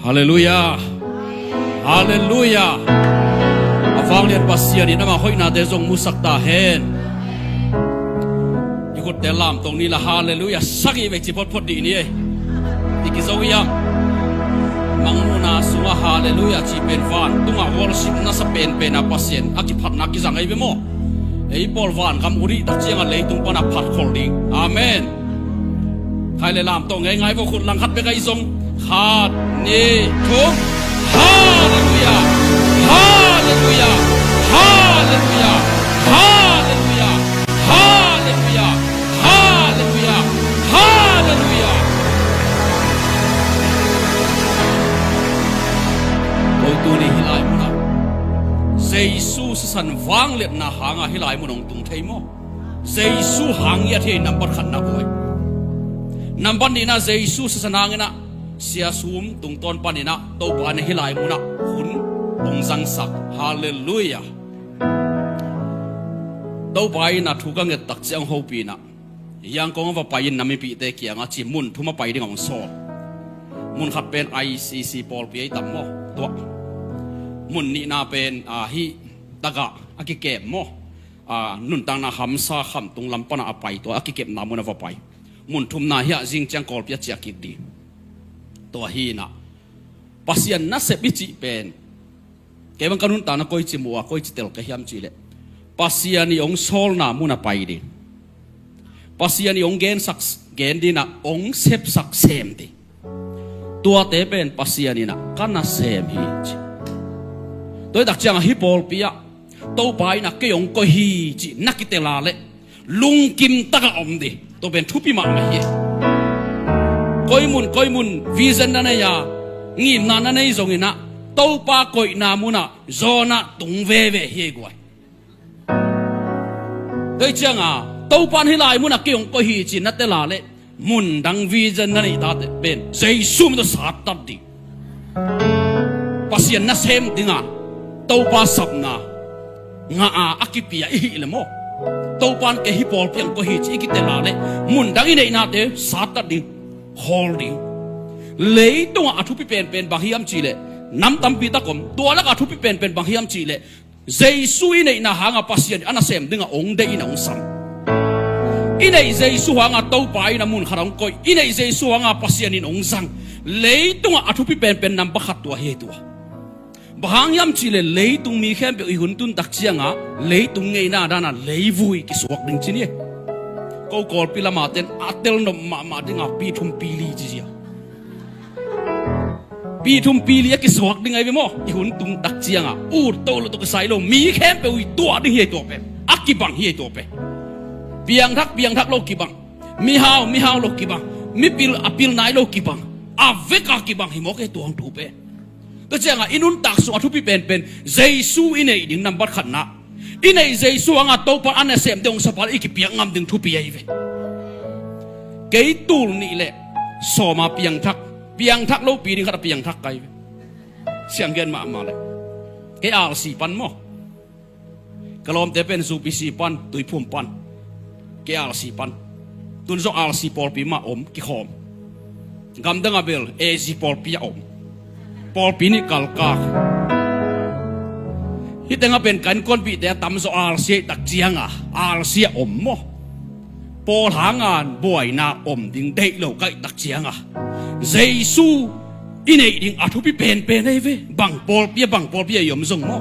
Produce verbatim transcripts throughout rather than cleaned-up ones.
Halleluiah. Halleluiah. A vanglian Pasian in ama hoihnate zong musak ta hen. I khutte lamtong ni la, halleluiah sagih vei ci photphot dih ni ei. I kizo hiam? Mangmuhna sungah halleluiah ci pen vantungah worship nasa penpen a Pasian a kiphatna kizang ei ve maw? Ei pawl vangam uh dih tak ciangah leitung panah phatkhol ding. Amen. Khai le lamtong ngeingai vo, khut langkhat bek ahi zong. Khat, nih, thum. Halleluiah. Halleluiah. Halleluiah. Halleluiah. Halleluiah. Halleluiah. Halleluiah. Ko tuni hih lai munah Jesu sisan vangliatna hangah hih lai mun hong tung thei maw? Jesu hang ngiat hi ei, nambat khatna koi. Nambat nihna Jesu sisan hanginah siasum tungtawn paninah Topa in hih lai munah hun hong zangsak. Halleluiah. Topa in a thu ka nget tak ciang hopih inah Yangon a va pai in na mipihte kiangah ci, mun thum a pai ding a hong sawl. Mun khat pen I C C pawlpi ahi tam maw? Tuah. Mun nihna pen a hih tagah a kikem maw? A, nuntakna hamsa khamtung lam panah a pai, tua a kikepna mun a va pai. Mun thumna hiah zing ciang Kawlpi a ciah kik ding. Tua hinah Pasian nasep i cih pen, kei bang ka nuntakna koici muh a, koici tel ka hiam cihleh, Pasian i hong sawlna mun a pai ding. Pasian i hong gensak, gen dinah hong sepsak sem ding. Tuate pen Pasian inah ka nasem hi ci. Tua hi tak ciangah hih pawlpi ah Topa inah kei hong koih hi cih na kitel a leh lungkim takah om ding. Tua pen thupi mahmah hi. Koi mun koi mun vision na nei a, ngimna na nei zonginah Topa koihna munah zawnah tung veve hi ei guai. Tua hi cianga Topa in hih lai munah kei hong koih hi ci na tel a leh mundang vision na neih tate pen Jesu min tawh sattat ding. Pasian nasem dinga Topa sapna ngah a, a kipia i hih leh maw, Topa in kei hih pawlpi ah hong koih hi ci i kitel a leh mundang i neihnate sattat ding, khawl ding. Leitungah a thupi penpen bang hiam cihleh, nam tampi tak om. Tua lakah a thupi penpen bang hiam cihleh, Jesu i neihna hangah Pasian a nasem dingah hong deih in a hong sam. I neih Jesu hangah Topa in a mun khat hong koih, i neih Jesu hangah Pasian in hong zang. Leitungah a thupi penpen nambat khat tua hi ei tua. Bang hang hiam cihleh leitung mi khempeuh i hun tun tak ciangah leitung ngeina danah leivui kisuak ding ci ni. Ko Kawlpi lama ten a telnop mahmah dingah pi thum pi li ci zia. Pi thum pi li a kisuak ding ahi ve maw? I hun tung tak ciangah ut to lo tawh kisai lo, mi khempeuh i tuah ding hi ei tua pen. A kibang hi ei tua pen. Piangthak piangthak lo kibang, mihau mihau lo kibang, mipil a pil nai lo kibang, a veka kibang hi mawk ei tua hong thu pen. Tua ciangah i nuntak sungah thupi penpen Jesu i neih ding nambat khatna. I neih Jesu hangah Topa a nasem ding hong sapa leh i kipiak ngam ding thupi ahi ve. Kei tul nih leh sawma piangthak, piangthak lopi ding khat a piangthak ka hi ve. Sianggen mahmah leh kei R C pan maw? Ka lawmte pen Zupisi pan, Tuiphum pan. Kei R C pan. Tun zong R C pawlpi mah om kikhawm. Gamdang a bel A G pawlpi a om. Pawlpi nih kalkak. Hih tengah pen ka innkuanpihte a tamzaw R C a hih tak ciangah R C a om maw? Pawl hanga buaina om ding deih lo ka hih tak ciangah Jesu i neih ding a thupi penpen ahi ve. Bang pawlpi ah, bang pawlpi ah i om zong maw?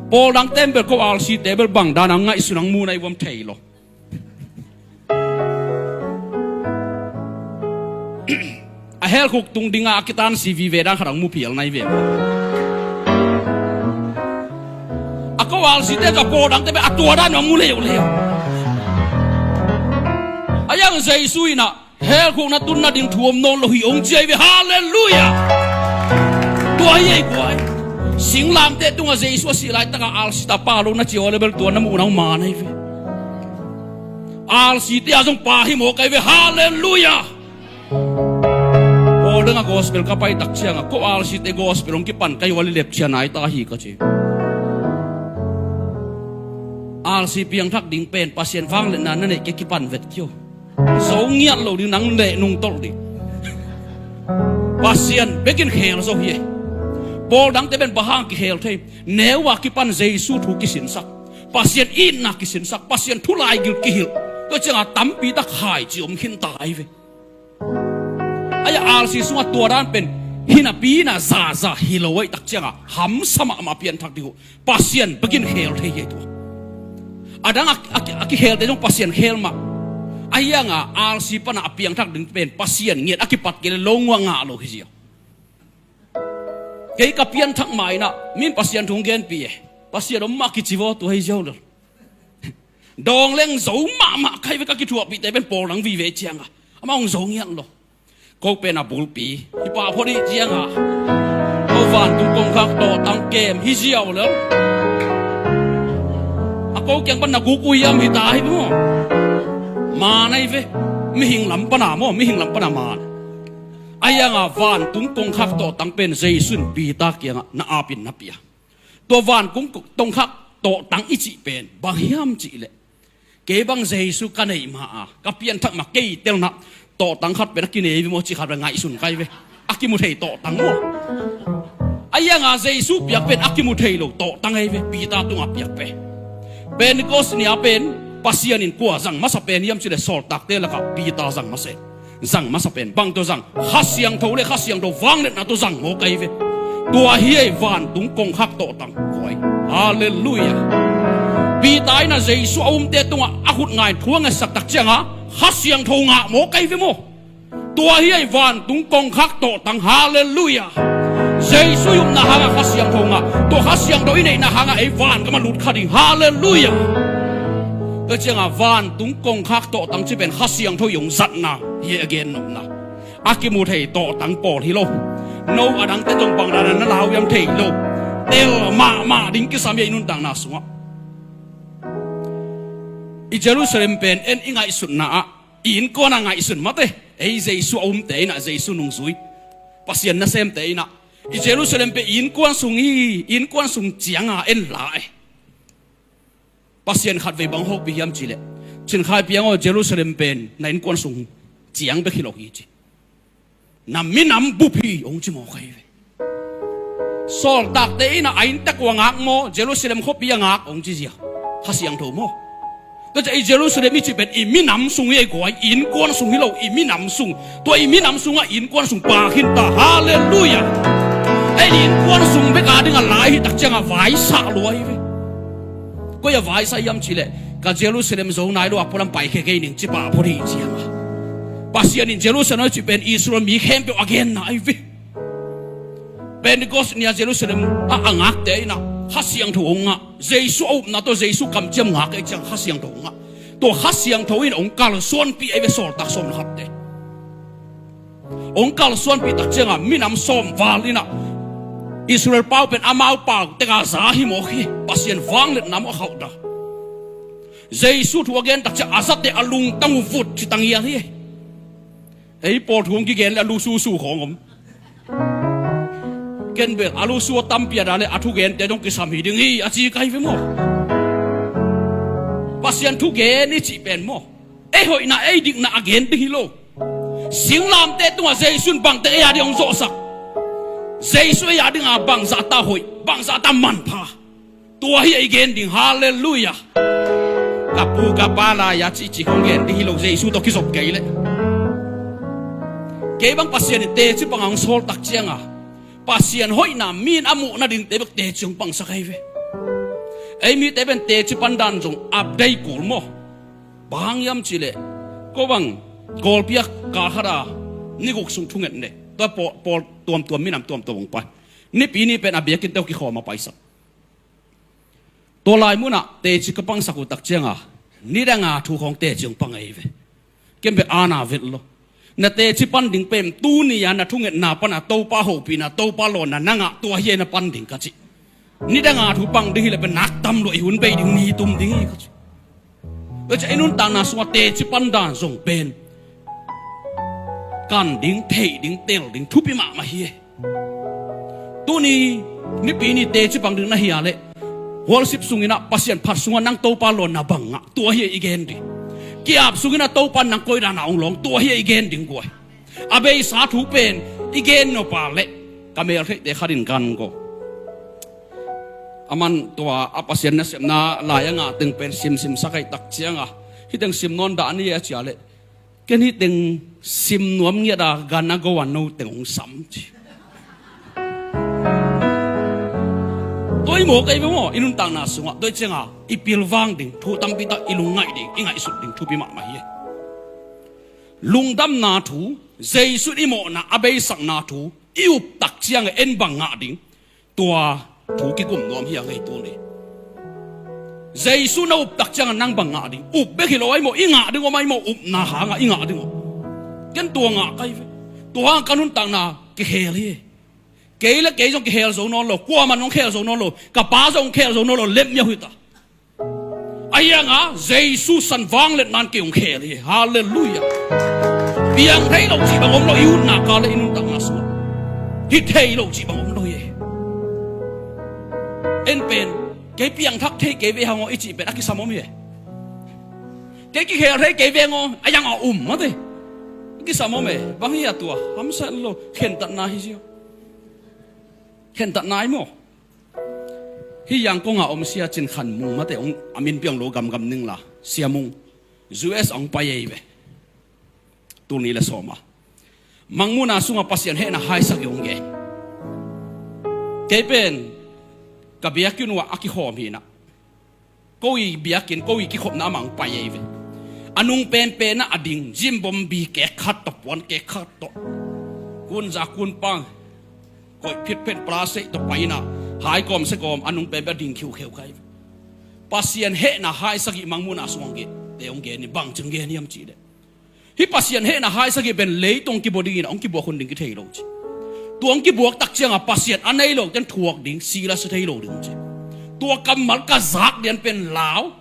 Pawl dang tembel ko R C tembel bang dana ngaihsun ang mu nai vuam thei lo. A helkhuk tung dinga a kitansi vive dan khat ang mu pial nai ve. A ko R C te ka pawl dang tembel a tua dan ang mu leuleu. A yang Jesu inah helkhukna tunna ding thu om nawn lo hi hong ci ahi ve. Halleluiah. Tua hi ei guai. Singlamteh tungah Jesu a sih laitakah R C ta pa lo na ci aw leh bel tua na muhna hong man ahi ve. R C te a zong pa hi mawk ahi ve. Halleluiah. Pawl dangah gospel ka pai tak ciangah ko R C te gospel hong kipan ka hi ua leh lepcia nai ta hi ka ci. R C piangthak ding pen Pasian vangliatna na neih kei kipan vet kio. Zo ngiat lo ding, nang leh nungtolh ding. Pasian bekin khel zo hi. Pawl dangte pen bang hang kikhel thei? Neu a kipan Jesu thu kisinsak, Pasian itna kisinsak, Pasian thu laigil kihilh. Tua ciangah tampi tak khaici om khinta ahi ve. Ahi a, R C sungah tua dan pen hi napi na zaza hi lo ahih tak ciangah hamsa mahmah a pianthak ding uh. Pasian bekin khel thei hi tua. A dang a, a, a kikhelte zong Pasian khel mah. Ahi hangah R C pana a piangthak ding pen Pasian ngiat a kipat kei le lo nguah ngah lo hi zia. Kei ka pianthak mah inah min Pasian thu hong genpih e. Pasian om mah kici vaw tua hi ziau lo. Dawng leng zo mahmah kai ve, ka kithuahpihte pen pawl dang vive ciangah amah hong zo ngiat lo. Ko pen a bulpi hi pah phot hi ciangah ko vantung kongkhak tawhtang kem hi ziau lo. A ko kiang pan na guk uh hiam hi ta hi maw? Man ahi ve. Mihing lam pana maw, mihing lam pana man. Ahi hangah vantung kongkhak tawhtang pen Jesu in Peter kiangah na apin na pia. Tua vantung kongkhak tawhtang i cih pen bang hiam cihleh, kei bang Jesu ka neih ma-a ka pianthak mah kei telna tawhtang khat pen a kinei ve maw cih khat pen ngaihsun kai ve. A kimu thei tawhtang maw? Ahi hangah Jesu piak pen a kimu thei lo tawhtang ahi ve, Peter tungah piak pen. Pentecost ni-a pen Pasian in kua zang masa pen hiam cihleh sawltakte lakah Peter zang masa. Zang masa pen bang tawh zang? Kha Siangtho le Kha Siangtho vangliatna tawh zang mawk ahi ve. Tua hi ei vantung kongkhak tawhtang. Halleluiah. Peter in a Jesu a umte tungah a khut ngai thuang a sak tak ciangah Kha Siangtho ngah mawk ahi ve maw? Tua hi ei vantung kongkhak tawhtang. Halleluiah. Jesu i upna hangah Kha Siangtho ngah. Tua Kha Siangtho i neihna hangah ei van gam a lut kha ding. Halleluiah. Tua ciangah vantung kongkhak tawhtang cih pen Kha Siangtho i hong zatna hi a gen nopna. A kimu thei tawhtang pawl hi lo. No a dangte zong bang dana na lau hiam thei lo. Tel mahmah ding kisam hi a i nuntakna sungah. I Jerusalem pen en i ngaihsutna ah i innkuan a ngaihsun mate. Ei Jesu a umte inah Jesu nungzui Pasian nasemte inah i Jerusalem pen i innkuan sung hi, innkuan sung cianga en la e. Pasian khatvei bang hopih hiam cihleh, Chinkhai piang aw, Jerusalem pen na innkuan sung ciang bek hi lo hi ci. Na minam bup hi hong ci mawk ahi ve. Sawltakte inah a inntek uh a ngak maw, Jerusalem khuapi a ngak hong ci zia? Kha Siangtho maw? Tua ciah i Jerusalem i cih pen i minam sung hi ei guai, i innkuan sung hi lo, i minam sung. Tua i minam sungah i innkuan sung pia khin ta. Halleluiah. Ei i innkuan sung bek a ding a lai hi tak ciangah vaisah lua hi ve. Koi a vaisah hiam cihleh, ka Jerusalem zo nai lo a pualam paikhia kei ning ci pah phot hi ciangah. Pasian in Jerusalem a cih pen Israel mi khempeuh a genna ahi ve. Pentecost ni-a Jerusalem ah a ngakte inah Kha Siangtho hong ngah. Jesu a upna tawh Jesu kamciam ngak ei ciang Kha Siangtho hong ngah. Tua Kha Siangtho in hong kalsuanpih ei ve sawltak sawm le khatte. Hong kalsuanpih tak ciangah minam sawm val inah Israel pau pen amau pau teka za hi mawk hi. Pasian vangliatna mawh a khauhda. Jesu thu a gen tak ciah a zate a lungtang uh vut ci tangial hi. Ei pawl thu hong kigen le a lu susu khawng om. Ken bel a lu su a tampi a da le a thugente dong kisam hi ding hi a ci kai ve maw? Pasian thugen i cih pen maw? Ei hoihna ei dikna a gen ding hi lo. Singlamteh tungah Jesu in bangte ei a ding hong zawhsak? Jesu ei a dinga bangzahta hoih, bangzahta manpha. Tua hi ei gen ding. Halleluiah. Ka pu ka pa lai-a cihcih hong gen ding hi lo, Jesu tawh kizop kei leh. Kei bang Pasian in teci panga hong sawl tak cianga Pasian hoihna mi in a muh nadingte bek teci hong pangsak ahi ve. Ei mite pen teci pandan zong update kul maw? Bang hang hiam cihleh, ko bang Kawlpi ah kal khata ni guk sung thunget ne. Tua pawl, pawl tuamtuam, minam tuamtuam hong pai. Nipi ni pen a biakinn teuh kikhawm a paisak. Tua lai munah teci ka pangsak uh tak cianga nidanga thu khawng teci hong pang ahi ve. Ken bek ana vet lo. Na teci pan ding pen tuni-a na thungetna pana Topa hopihna, Topa lawnna na ngah, tua hi a na pan ding ka ci. Nidanga thu pang ding hileh pen nak tam lua, i hun bei ding ni tum ding hi ka ci. Tua ciah i nuntakna sungah teci pandan zong pen kan ding, theih ding, tel ding thupi mahmah hi. Tuni nipi ni teci pang ding na hia leh worship sunginah Pasian phat sungah nang Topa lawnna bang ngah, tua hi a i gen ding. Ki-ap sunginah Topa nang koi dana hong lawng, tua hi a i gen ding guai. A beisa thu pen i gen nop a leh ka mel theihte khat in gan ko. A man tua a Pasian nasepna lai a ngah teng pen simsim sak ahih tak cianga, hih teng sim nawn dah ni e a ci a leh, ken hih teng sim nuam ngiat a gan a go a no teng hong sam ci. Tua i mawk ei ve maw, i nuntakna sungah tua i cianga i pilvang ding thu tampi tak i lungngaih ding, i ngaihsut ding thupi mahmah hi. Lungdamna thu, Jesu in i mawhna a beisakna thu i up tak cianga en bang ngah ding, tua thu kikum nuam hi a ngei tuni. Jesu na up tak cianga nang bang ngah ding? Up bek hi lo ai maw, i ngah ding om ai maw, upna hanga i ngah ding om. Ken tua ngah kai ve. Tua hanga ka nuntakna kikhel hi. Kei le kei zong kikhel zo nawn lo, kuaman hong khel zo nawn lo, ka pa zong hong khel zo nawn lo, lemmiau hi ta. Ahi hanga Jesu san vangliatna in kei hong khel hi. Halleluiah. Piang thei lo cih bang om lo, i utna ka le i nuntakna sungah. Hi thei lo cih bang om lo hi. En pen, kei piangthak thei kei ve hang aw i cih pen a kisam om hi. Kei kikhel thei kei ve hang aw, a yang a um mate. A kisam om e, bang hi a tua, hamsat lo, khentatna hi ziau. Khentatna hi maw. Hih Yangon a om Sia Cin Khan Mung mate, hong a min piang lo gamgam ning la, Sia Mung, U S a hong pai ei ve. Tul nih le sawm a Mangmuhna sungah Pasian hehna haisak i hong gen. Kei pen ka biakinn uah a kikhawm hi na. Ko i biakinn, ko i kikhopna amah hong pai ei ve. A nung penpen ah a ding, gym bombi kek khat tawh, puan kek khat tawh, kunza kunpang, koih phitphen plastic tawh pai in ah, hai kawm se kawm a nung penpen a ding khiukheu kha ei ve. Pasian hehna haisak i Mangmuhna sungah hong gen, te hong gen in, bang ci hong gen hiam cih leh, hih Pasian hehna haisak i pen leitung kibua dingin hong kibuak hun ding kithei lo ci. Tua hong kibuak tak cianga Pasian a nei lo ten thuak ding, si la si thei lo ding ci. Tua kammal ka zak lian pen lau,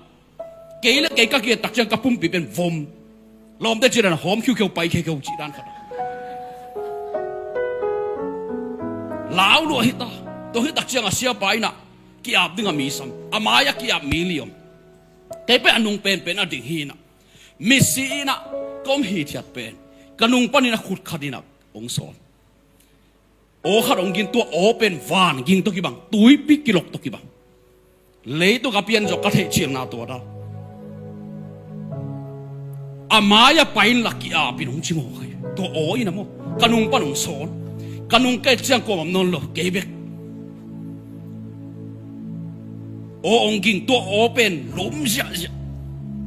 kei le kei ka kiat tak ciang ka pumpi pen vom. Lawmte ci dan hawm khiukheu pai kheukheu cih dan khat. Lau lua hi ta. Tua hi tak cianga siapa in ah ki-ap ding a mi sam, a mai-ah ki-ap mi li om. Kei pen a nung penpen a ding hi in ah, misi in ah ka om hithiat pen, ka nung panin a khut khat in ah hong sawn. Aw khat hong ging, tua aw pen van ging tawh kibang, tuipi kilok tawh kibang. Leitung a pian zawh ka theihcilna tua dan. A mai-ah pai inla ki-ap in hong ci ngawk hi. Tua aw in ah maw, ka nung pan hong sawn. Ka nung ka et ciang kuamah om nawn lo, kei bek. Aw hong ging, tua aw pen lum ziahziah.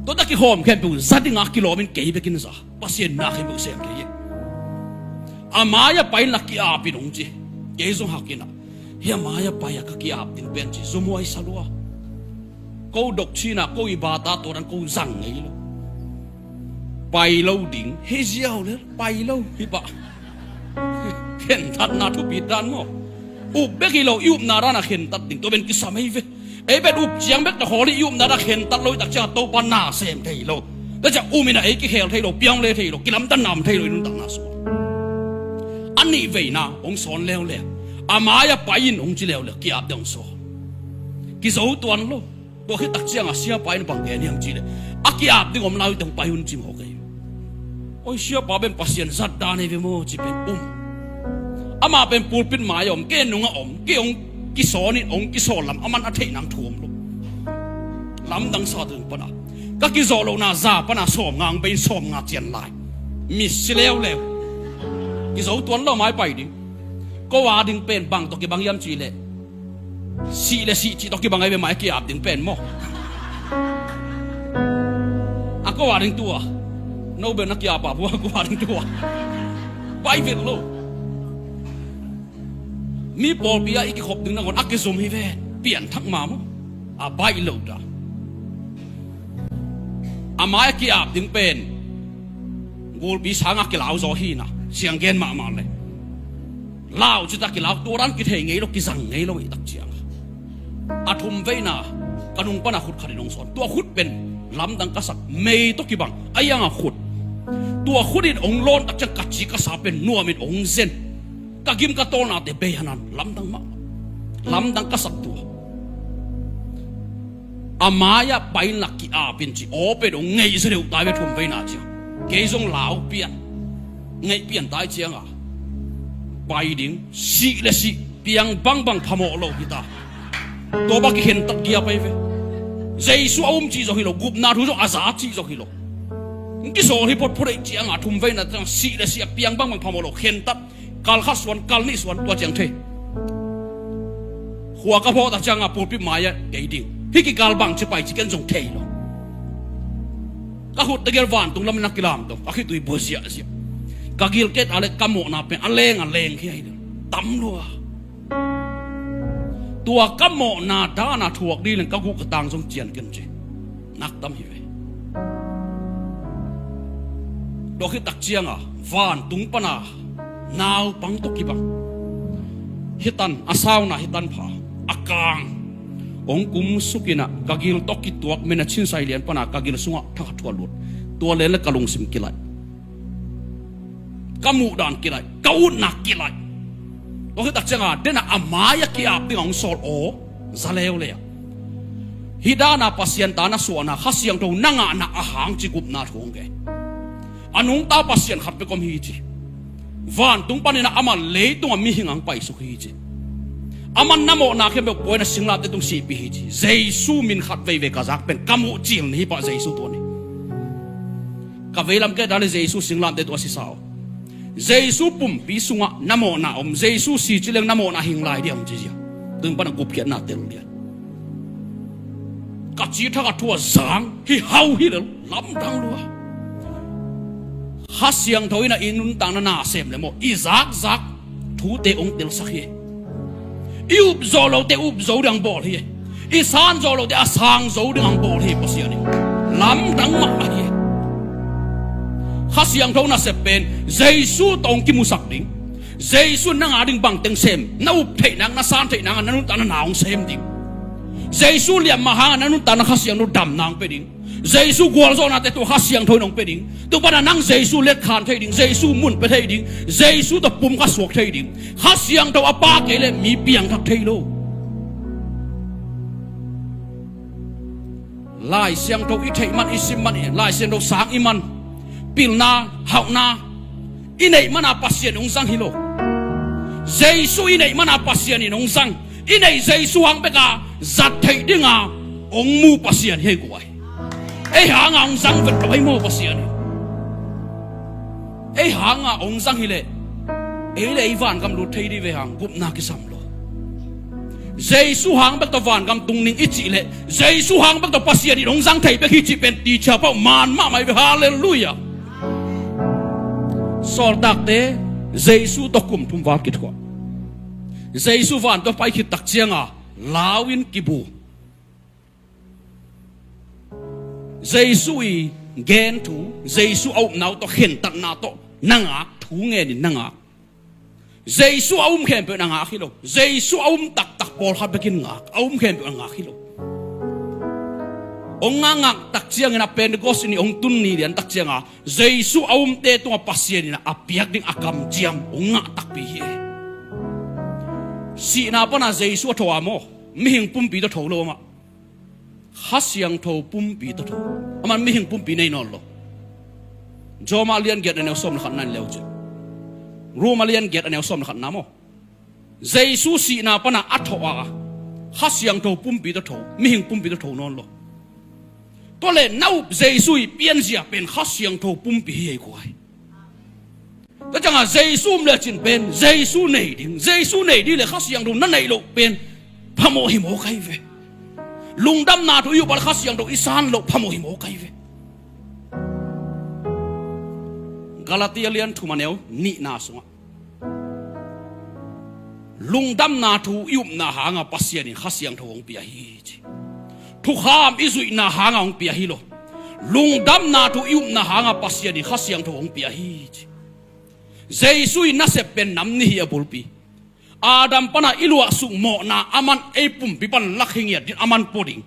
Tua tak kikhawm khempeuh za dinga kilawm in kei bekin za. Pasian na khempeuh sem thei hi. A mai-ah pai inla ki-ap in hong ci. Kei zong hak in ah, hih a mai-ah pai-a ka ki-ap ding pen ci, zumhuai sa lua. Ko dok cina, ko i bata tua dan ko zang ngei lo. Pai lo ding, hei ziau le pai lo, hih pah. Khentatna thupi dan maw. Up bek hi lo, i upna dan a khentat ding, tua pen kisam ei ve. Ei pen up ciang bek ta khawl hi, i upna dan a khentat lo i tak ciang a Topa na sem thei lo. Tua ciang um in ah ei kikhel thei lo, piang le thei lo, kilamdanna om thei lo i nuntakna sungah. A nih veina hong sawn leuleu. A mai-ah pai in hong ci leuleu, ki-ap ding hong sawn. Kizo tuan lo. Tua khit tak cianga siapa in bang gen hiam cih leh, a ki-ap ding om lai uh teng pai un ci mawk ei. Oi, siapa pen Pasian zat dan ei ve maw ci pen um. Amah pen pulpit mai-ah om, kei nungah om, kei hong kisawn in hong kisawn lam, aman a theih nang thu om lo. Lamdang sa tung pana, ka kizawh lohna za pana sawmnga hong bei in sawmnga cian lai. Misi leuleu. Kizo tuan lo, mai pai ding. Ko a ding pen bang tawh kibang hiam cih leh, sih le sih cih tawh kibang ahi ve, mai a ki-ap ding pen maw. A ko a ding tua, no bel na ki-ap a bua ko a ding tua. Pai vet lo. Mi pawlpi ah i kikhop ding nangawn a kizum hi ven, pianthak ma maw. A baih lo ta. A mai a ki-ap ding pen gulpi sanga kilau zaw hi na, siang gen mahmah le. Lau cita kilau, tua dan kithei ngei lo, kizang ngei lo, i tak ciang. A thum veina, ka nung pana khut khat in hong sawn. Tua khut pen lamdang ka sak, mei tawh kibang, a ianga khut. Tua khut in hong lawn tak ciang ka ci ka sa pen nuam in hong zen. Ka gim ka tawlnate bei hanan, lamdang mah. Lamdang ka sak tua. A mai-ah pai inla ki-ap in ci, aw pen hong ngeih sia deuh ta ve thum veina ciang. Kei zong lau pian. Ngaihpian tai cianga pai ding, sih le sih, piang bangbang phamawh lo hita. Tua bang kikhentat giap ahi ve. Jesu a um cih zong hi lo, gupna thu zong a za cih zong hi lo. Kisawl hi photphot ahi cianga thumveina ciang sih le sih a piang bangbang phamawh lo, khentat. Kal khat suan, kal nih suan, tua ciang thei. Khua ka phawh tak cianga pulpit mai-ah kei ding. Hih kikal bang ci pai ci ken zong thei lo. Ka khut tegel vantung lam in a kilam dong, a khitui bua ziahziah. Ka gilkial a le ka mawhna pen a leng a leng khia hi ding. Tam lua. Tua ka mawhna dana thuak ding leng ka guh ka tang zong cian ken ci. Nak tam hi ve. Tua khit tak cianga vantung pana naupang tawh kibang, hitan a sauna hitan pha, a kang hong kumsuk inah ka gil tawh kituak mena cinsai lian pana ka gil sungah thakhat thuah lut. Tua lian le ka lungsim kilaih. Ka muhdan kilaih, ka utna kilaih. Tua khit tak cianga dena a mai-ah ki-ap dingah hong sawl aw za leuleu. Hih dana Pasian ta na suahna Kha Siangtho na ngahna a hang ci gupna thu hong gen. A nungta Pasian khat pek om hi ci. Vantung paninah amah leitungah mihing hong paisuk hi ci. Aman na mawhna khempeuh puaina singlamteh tung sihpih hi ci. Jesu min khat veivei ka zak pen ka muh cil ni hi pah Jesu tua ni. Ka veilam kei dale Jesu singlamteh tua sisa aw. Jesu pumpi sungah na mawhna om, Jesu si ci leng na mawhna hing lai dia om ci zia. Tung pana gupkhiatna tel dia. Ka ci thak a thu a zang hi hau hi lel lamdang lua. Kha Siangtho in a i nuntakna na sem le maw, i zakzak thute hong telsak hi. I up zawh lote up zo ding hong bawl hi. I san zawh lote a sang zo ding hong bawl hi Pasian in. Lamdang mahmah hi. Kha Siangtho nasep pen Jesu tawh hong kimusak ding. Jesu in na ngah ding bangteng sem, na up theih nang, na san theih nang, na nuntakna na hong sem ding. Jesu liamma hangah na nuntakna Kha Siangtho damna hong pia ding. Jesu gualzawhnate tua Kha Siangtho in hong pia ding. Tua pana nang Jesu letkhan thei ding, Jesu mun pia thei ding, Jesu tawh pumkhat suak thei ding. Kha Siangtho a pa kei leh mi piangthak thei lo. Lai Siangtho i theih man, i sim man, Lai Siangtho sang i man, pilna, hauhna i neih mana Pasian in hong zang hi lo. Jesu i neih mana Pasian in hong zang. I neih Jesu hang beka zat theih dinga hong mu Pasian hi ei guai. Ei hanga hong zang vet lo ei maw Pasian in. Ei hanga hong zang hileh ei le ei vangam lut thei dih ve hang gupna kisam lo. Jesu hang bek tawh vangam tung ning i cih leh Jesu hang bek tawh Pasian in hong zang thei bek hi cih pen tichia pah man mahmah hi ve. Halleluiah. Sawltakte Jesu tawh kum thum val kithuah. Jesu van tawh pai khit tak cianga lau in kibu. Jesu i gen thu, Jesu a upna uh tawh khentatna tawh na ngak thu ngenin na ngak. Jesu a um khempeuh na ngak hi lo. Jesu a um taktak pawlkhat bekin ngak, a um khempeuh na ngak hi lo. Hong ngakngak tak ciangin a Pentecost ni hong tun ni lian tak cianga Jesu a umte tungah Pasian in a piak ding a kamciam hong ngah takpi hi. Sihna pana Jesu a tho a maw, mihing pumpi tawh tho lo amah. Kha Siangtho pumpi tawh tho. Aman mihing pumpi nei nawn lo. Rom a lian giat a neu sawm le khatna in leu cin. Rom a lian giat a neu sawm le khatna maw. Jesu sihna pana a tho a Kha Siangtho pumpi tawh tho, mihing pumpi tawh tho nawn lo. Tua le na up Jesu i pianzia pen Kha Siangtho pumpi hi ei guai. Tua cianga Jesu um le cin pen Jesu nei ding, Jesu nei ding le Kha Siangtho na neih loh pen phamawh hi maw kai ve. Lungdamna thu i up a le Kha Siangtho i san loh phamawh hi maw kai ve. Galatia lian thum a neu nihna sungah lungdamna thu i upna hanga Pasian in Kha Siangtho hong pia hi ci. Thukham i zuihna hanga hong pia hi lo. Lungdamna thu i upna hanga Pasian in Kha Siangtho hong pia hi ci. Jesu i nasep pen nam nih hi a bulpi. Adam pana i luahsuk mawhna aman ei pumpi pan lak hi ngiat ding, aman pua ding.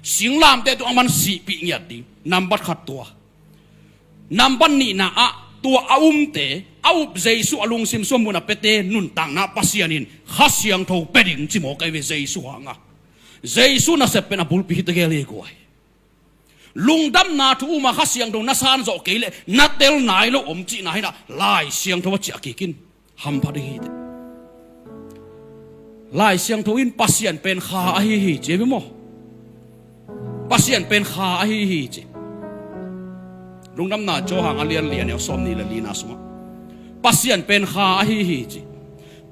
Singlamteh tung aman sihpih ngiat ding. Nambat khat tua. Nambat nihna ah tua a umte, a up Jesu a lungsim suah mun a piate nuntakna Pasian in Kha Siangtho pia ding ci maw kai ve Jesu hanga. Jesu nasep pen a bulpi hi tegel hi guai. Lungdamna thu um a Kha Siangtho na san zawh kei leh na tel nai lo om cihna hi-in ah Lai Siangtho a ciah kik in. Hampha ding hi teh. Lai Siangtho in Pasian pen Kha ahi hi ci hi ve maw? Pasian pen Kha ahi hi ci. Lungdamna Johan a lian li, a neu sawmnih le lina sungah Pasian pen Kha ahi hi ci.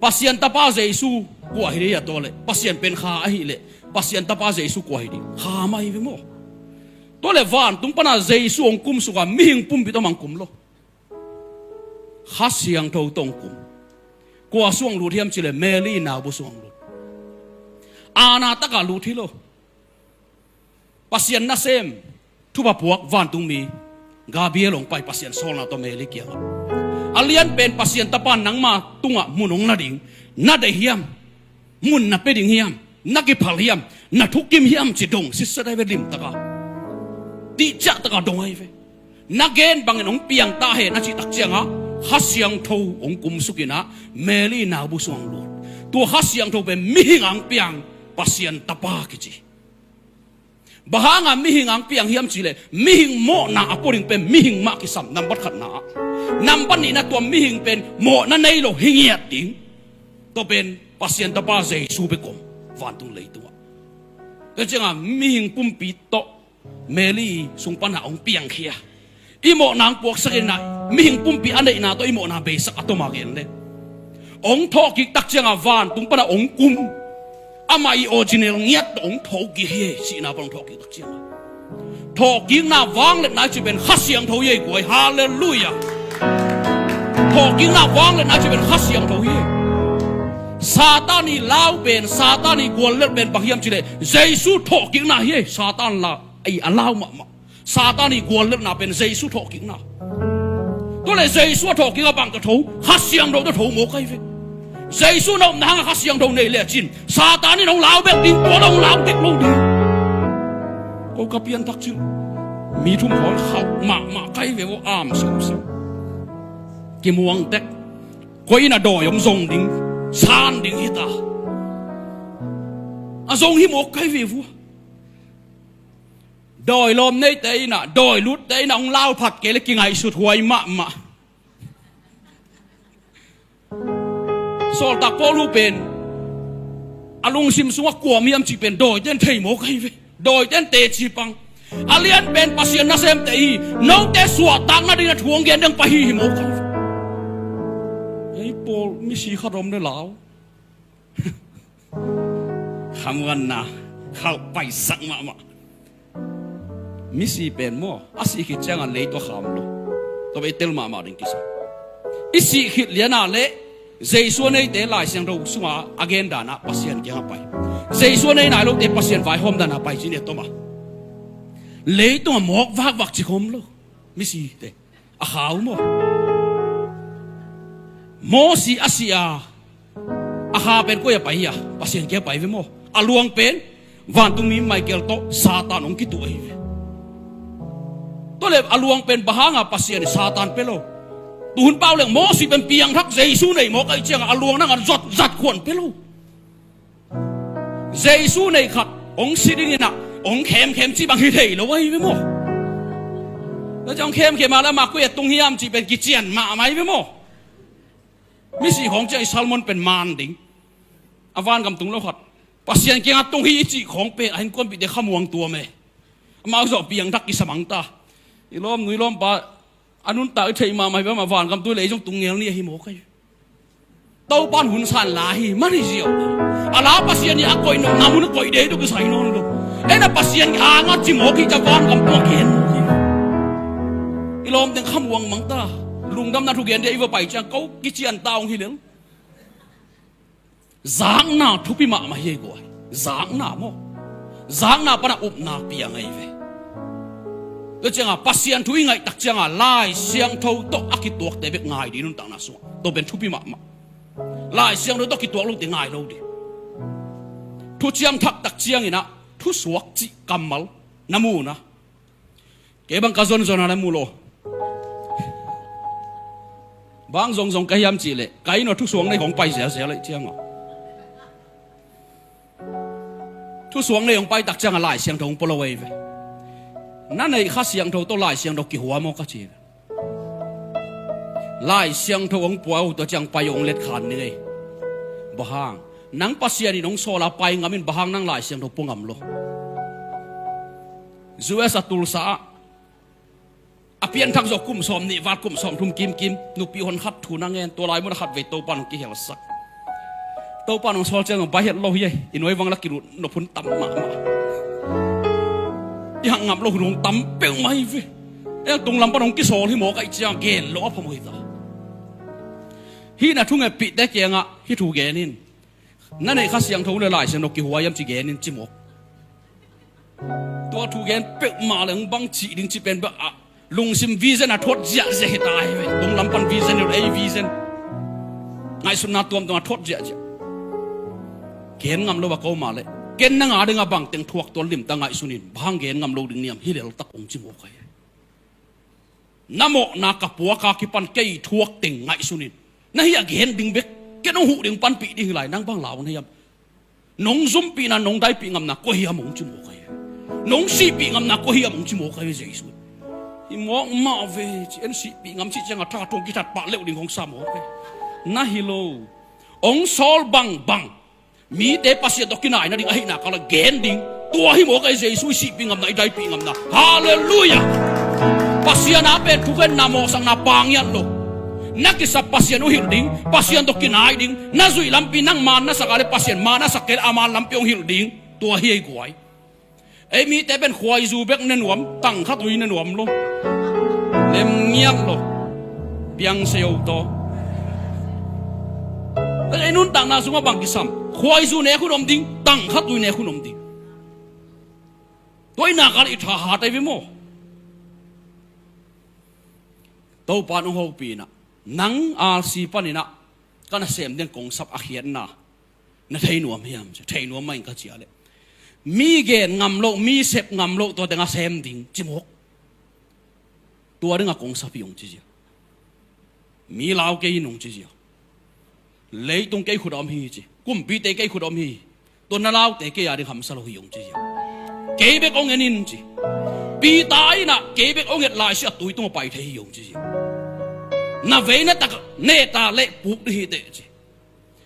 Pasian Tapa Jesu kua hi ding a, tua leh Pasian pen Kha ahih leh Pasian Tapa Jesu kua hi ding? Kha mah hi ve maw? Tua leh vantung pan a Jesu hong kum suk a, mihing pumpi tawh mah hong kum lo. Kha Siangtho tawh hong kum. Kua sung hong lut hiam cih leh Mary naubu sung hong lut. Aana tak a lut hi lo. Pasian nasem thupha puak vantungmi Gabriel hong pai Pasian sawlna tawh Mary kiangah. A lianpen Pasian Tapa nangma tungah mun hong la ding, na deih hiam? Mun na pia ding hiam? Na kiphal hiam? Na thukim hiam ci dong sitset ahi ve limtak a. Tihciah tak a dong ahi ve. Na gen bangin hong piang ta hen a cih tak ciangah Kha Siangtho hong kum suk in ah Mary naubu sung hong lut. Tua Kha Siangtho pen mihing a hong piang Pasian Tapa kici. Bang hang a mihing a hong piang hiam cih leh mihing mawhna a pua ding pen mihing mah kisam, nambat khatna ah. Nambat nihna, tua mihing pen mawhna nei lo hi ngiat ding. Tua pen Pasian Tapa Jesu bek om vantung leitungah. Tua ciangah mihing pumpi tawh Mary sung pan a hong piangkhia. I mawhna hong puaksak in ah, mihing pumpi a neihna tawh i mawhna beisak a tom a gen leh. Hong thawhkik tak ciangah vantung pan a hong kum. Amah i original ngiat tawh hong thokik hi, sihna pan hong thawhkik tak ciangah. Thawhkikna vangliatna i cih pen Kha Siangtho hi ei guai. Halleluiah. Thawhkikna vangliatna i cih pen Kha Siangtho hi ei. Satan i lau pen, Satan i guallelh pen bang hiam cih leh Jesu thawhkikna hi ei. Satan la, ei a lau mahmah. Satan i guallelhna pen Jesu thawhkikna. Tua leh Jesu a thawhkik a bang tawh tho? Kha Siangtho tawh tho mawk ahi ve. Jesu na upna hangah Kha Siangtho nei lecin Satan in hong lau bek ding, tua hong lau dek lo ding. Ko ka pianthak cil mi thum khawng khauh mahmah ka hi ve vo, am siausiau. Kimuang tek. Koi in a dawi om zong ding, san ding hi ta. A zong hi mawk ka hi ve vo. Dawi lawm neite in ah, dawi lutte in ah hong lau phat kei leh kingaihsut huai mahmah. Sawltak Paul pen a lungsim sungah kua om hiam cih pen dawite in thei mawk ahi ve. Dawite in teci pang. A lianpen Pasian nasemte hi, note suahtakna dingin a thu hong gen ding pai hi hi mawk ahi ve. Ei Paul, misi khat om leh lau. Khamuanna khauh paisak mahmah. Misi pen maw, a sih khit ciangah lei tawh kham lo. Tua pen i tel mahmah ding kisam. I sih khit lianah leh Jesu a neite Lai Siangtho sungah a gen danah Pasian kiangah pai. Jesu a nei nai lote Pasian vaihawm danah pai ci-in i tom a. Leitungah mawk vakvak ci khawm lo. Misite a khau maw? Mosi a si a, a kha pen koi a pai hi a? Pasian kiang pai ve maw? A luang pen vantungmi Michael tawh Satan hong kituh ahi ve. Tua leh a luang pen bang hanga Pasian in Satan pia lo? Tuhun pau leng Mosi pen piangthak Jesu nei mawk ahih ciangah a luang nangah zot zat khuan pia lo. Jesu nei khat hong si dingin ah hong khemkhem cih bang hi thei lo ahi ve maw? Tua ciang hong khemkhem a leh amah koi a tung hiam cih pen kician mahmah ahi ve maw? Misi khawng ciang i Salmon pen man ding. A vangam tung lo khat Pasian kiangah tung hi i cih khawng pen a innkuanpihte khamuang tuam e. Amau zawh piangthak kisa mang ta. I lawmnu i lawmpa a nuntak i theih mahmah hi ve, amah vangam tung leh ei zong tung ngel ni ahi mawk ahi. Topa'n hun san la hi man hi ziau. A la Pasian i a koih nopna mun a koih dei tuk i sai nawn lo. Ei na Pasian hangah ci mawk hi, ca vangam tung a gen mawk hi. I lawm teng khamuang mang ta. Lungdamna thu gen dia i va pai ciang ko kician ta hong hi lel. Zakna thupi mahmah hi ei guai. Zakna maw? Zakna panah upna piang ahi ve. Tua ciangah Pasian thu i ngaih tak ciangah Lai Siangtho tawh a kituakte bek ngai dih nuntakna sungah. Tua pen thupi mahmah. Lai Siangtho tawh kituak lote ngai lo dih. Thuciam thak tak ciangin ah thusuak cih kammal na mu na. Kei bang ka zonzon a na mu lo. Bang zongzong ka hiam cih leh ka inn ah thusuak nei hong pai zelzel leh ciangah. Thusuak nei hong pai tak ciangah Lai Siangtho hong pua lo ahi ve. Na neih Kha Siangtho tawh Lai Siangtho kihua maw ka ci. Lai Siangtho hong pua uh tua ciang pai hong let khan ni ngei. Bang hang? Nang Pasian in hong sawl a pai ngam in, bang hang nang Lai Siangtho pua ngam lo? U S a Tulsa ah a pianthak zawh kum sawm nih val, kum sawm thum kimkim, nupi hon khat thu na ngen, tua lai mun a khat vei Topa in hong kihelsak. Topa in hong sawl ciang bai het lo hi, i nuai vang la kilut nop hun tam mahmah. I hang ngam lo hun hong tam peuhmah hi ve. Ei tunglam pan hong kisawl hi maw ka hih ciang gen lo a phamawh hi ta. Hih na thungetpihte kiangah hih thu gen in. Na neih Kha Siangtho le Lai Siangtho kihua hiam ci gen in ci mawk. Tua thu gen peuhmah le hong bang cih ding ci pen bek ah lungsim vision a thuat ziahziah hi ta hi ve. Tunglam pan vision hi lo, ei vision. Ngaihsutna tuamtuam a thuat ziahziah. Gen ngam lo a ko mah leh ken nang a ding a bang teng thuak tuan lim ta ngaihsun in. Bang hang gen ngam lo ding niam, hi lel tak hong ci mawk hi. Na mawhna ka puak a kipan kei thuak teng ngaihsun in. Na hih a gen ding bek, ken hong huh ding panpih ding hi lai, nang bang lau na hiam? Nong zumpihna, nong daipih ngamna koi hiam hong ci mawk hi. Nong sihpih ngamna koi hiam hong ci mawk hi Jesu. Hi mawk mah ve ci, en sihpih ngam cih ciang a tha thong kithat pah leuh ding hong sa mawk hi. Na hi lo. Hong sawl bangbang mite Pasian tawh kinai nading ahih nak leh gen ding. Tua hi mawk hi Jesu i sihpih ngamna, i daipih ngamna. Halleluiah. Pasian a pen thukhenna mawhsakna pang ngiat lo. Na kisap Pasian hong hilh ding, Pasian tawh kinai ding. Na zuih lampi nang man na sak a leh Pasian man a sak kei leh a man lampi hong hilh ding. Tua hi ei guai. Ei mite pen khuaizu bek ne nuam, tang khat ui ne nuam lo. Lem ngiat lo. Piang se o taw. Ei nuntakna sungah bang kisam? Khuaizu nek hun om ding, tang khat ui nek hun om ding. Tua i nak a leh i tha hat ei ve maw. Topa in hong hopih in ah, nang R C panin ah ka nasem ding kong sap a khiatna na thei nuam hiam ci, thei nuam mah ing ka ci a leh, mi gen ngam loh, mi sep ngam loh tua teng a sem ding ci mawk. Tua ding a kong sap hi hong ci zia. Mi lau kei in hong ci zia. Leitung kei khut a om hi ci. Kumpite kei khut a om hi. Tua na laute kei a ding hamsa lo hi hong ci zia. Kei bek hong en in ci. Peter in ah kei bek hong et lai si a tui tung a pai thei hi hong ci zia. Na vei na tak neta leh puk ding hi teh ci.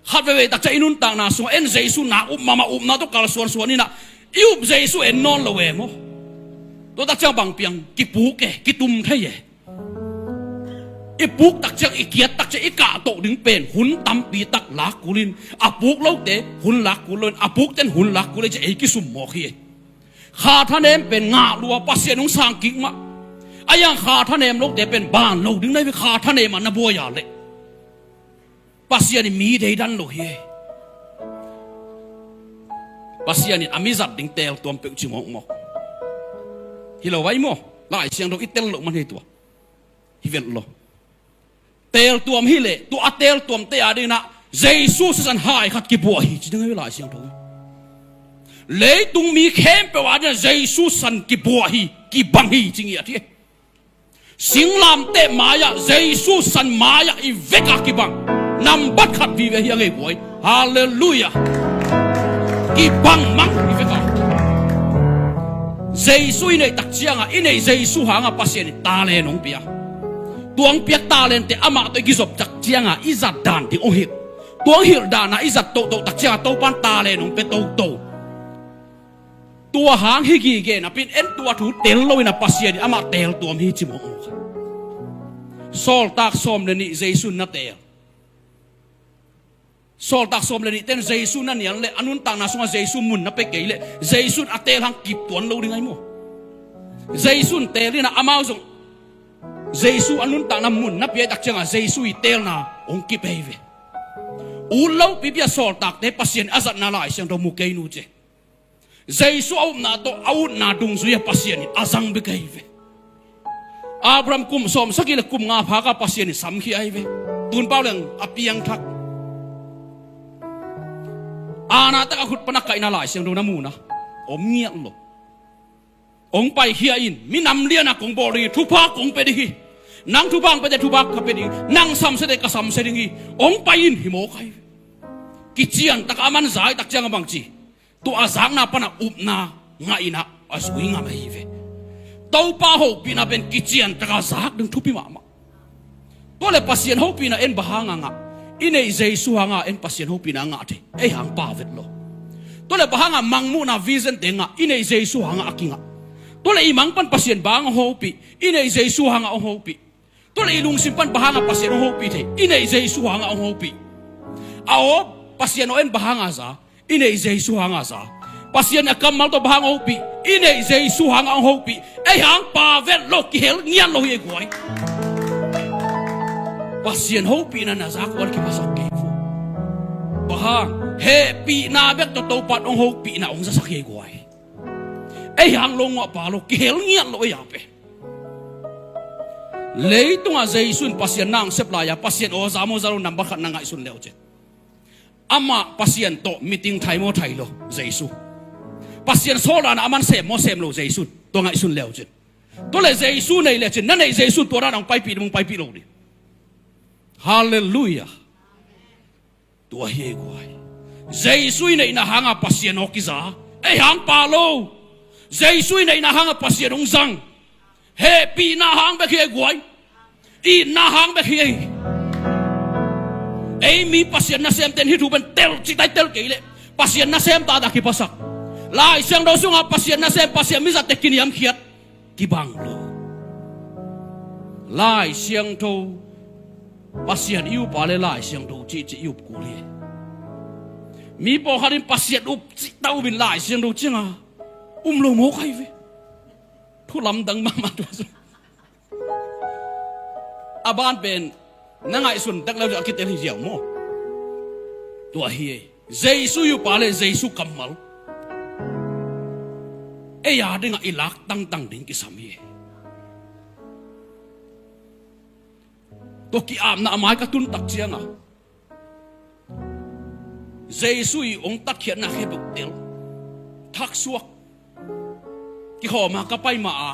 Khat veivei tak ciang i nuntakna sungah en Jesu na up mahmah, upna tawh kalsuansuan in ah i up Jesu en nawn lo e maw. Tua tak ciang bang piang, kipuk e, kitum thei e. I puk tak ciang, i kiat tak ciang, i kahtoh ding pen hun tampi tak lak kul in, a puk lote hun lak kul lo in, a pukten hun lak kul e ci ei kisum mawk hi. Kha thanem pen ngah lua, Pasian hong sang kik mah. A iang kha thanem lote pen ban lo ding na hi ve, kha thanem a na buai a leh. Pasian in mi deidan lo hi. Pasian in a mi zat ding teeltuam peuh ci mawkmawk. Hi lo vai maw? Lai Siangtho i tel loh man hi tua. Hi vet lo. Teeltuam hi leh tua a teeltuamte a dingin ah Jesu sisan hai khat kibuah hi ci ding hi Lai Siangtho. Leitung mi khempeuh a dingin ah Jesu san kibuah hi, kibang hi ci ngiat hi. Singlamteh mai-ah, Jesu san mai-ah i vekah kibang nambat khat vive hi a ngei buai. Halleluiah. Kibang mang i vekah. Jesu i neih tak ciangah, i neih Jesu hangah Pasian in talent hong pia. Tua hong piak talentte amah tawh i kizop tak ciangah i zat dan ding hong hilh. Tua hong hilh danah i zat tohtoh tak ciangah Topan talent hong pia toto. Tua hang hi gige napi-in en tua thu tel loin a Pasian in amah teeltuam hi ci mawkmawk. Sawltak sawm le nih Jesu na teel. Sawltak sawm le nihte in Jesu na nial leh a nuntakna sungah Jesu mun na pia kei leh Jesu in a teel hang kip tuan lo ding ahi maw. Jesu in teel in a amau zong Jesu a nuntakna mun na pia tak ciangah Jesu i teelna hong kip ahi ve. Ut lopipi a sawltakte Pasian in a zatna Lai Siangtho mu kei nu ci. Jesu a upna tawh a utna dungzui a Pasian in a zang bek ahi ve. Abraham kum sawmsagih le kum nga phak a Pasian in samkhia ahi ve. Tun pau leng a piangthak. Ana tak a khut pan a kaihna Lai Siangtho na mu na om ngiat lo. Hong paikhia in, minam lian a kong bawl ding hi, thupha kong pia ding hi. Nang thupha hong piate thupha ka pia ding hi. Nang samsiate ka samsia ding hi. Hong pai in hi mawk ahi ve. Kician tak a man zai tak ciang a bangci. Tua a zakna pan a upna ngah in a zui ngam ahi ve. Topa hopihna pen kician taka zak ding thupi mahmah. Tua le Pasian hopihna en bang hanga ngah? I neih Jesu hanga en Pasian hopihna ngah thei. Ei hang pa vet lo. Tua le bang hanga mangmuhna vision te ngah? I neih Jesu hanga a kingah. Tua le i mang pan Pasian bang hong hopih? I neih Jesu hanga hong hopih. Tua le i lungsim pan bang hanga Pasian hong hopih thei? I neih Jesu hanga hong hopih. A aw, Pasian aw en bang hanga za? I neih Jesu hanga za. Pasian a kammal tawh bang hanga hopih? I neih Jesu hanga hong hopih. Ei hang pa vet lo, kihel ngiat lo hi ei guai. Pasian hopihna na zak ual kiphasak kei vo. Bang hang? Hehpihna bek tawh Topa in hong hopihna hong zasak hi ei guai. Ei hang lo nguah pa lo, kihel ngiat lo ei a pe. Leitungah Jesu in Pasian na hong sep lai-a Pasian aw za maw za lo, nambat khat na ngaihsun leucin. Amah Pasian tawh meeting thai maw thai lo Jesu. Pasian sawlna aman sem maw sem lo Jesu, tua ngaihsun leucin. Tua le Jesu nei lecin, na neih Jesu tua dan hong paipih ding, hong paipih lo ding. Halleluiah. Tua hi ei guai. Jesu i neihna hanga Pasian aw kiza. Ei hang pa lo. Jesu i neihna hanga Pasian hong zang. Hehpihna hang bek hi ei guai. Itna hang bek hi ei. Ei mi Pasian nasemte in hih thu pen tel citai tel kei leh Pasian nasem taktak kiphasak. Lai Siangtho sunga Pasian nasem, Pasian mizat te kiniamkhiat, kibang lo. Lai Siangtho, Pasian i up a le Lai Siangtho cihcih i up kul hi. Mi pawlkhat in Pasian up cih ta up in Lai Siangtho cianga um lo mawk ahi ve. Thu lamdang mahmah tua zong. A ban pen na ngaihsun tek leu a kitel hi ziau maw? Tua hi ei. Jesu i up a le Jesu kammal ei a dingah i lak tangtang ding kisam hi ei. Tua ki-apna a mai ka tun tak cianga Jesu i hong tatkhiatna khempeuh tel, thaksuak, kikhawma ka pai ma a,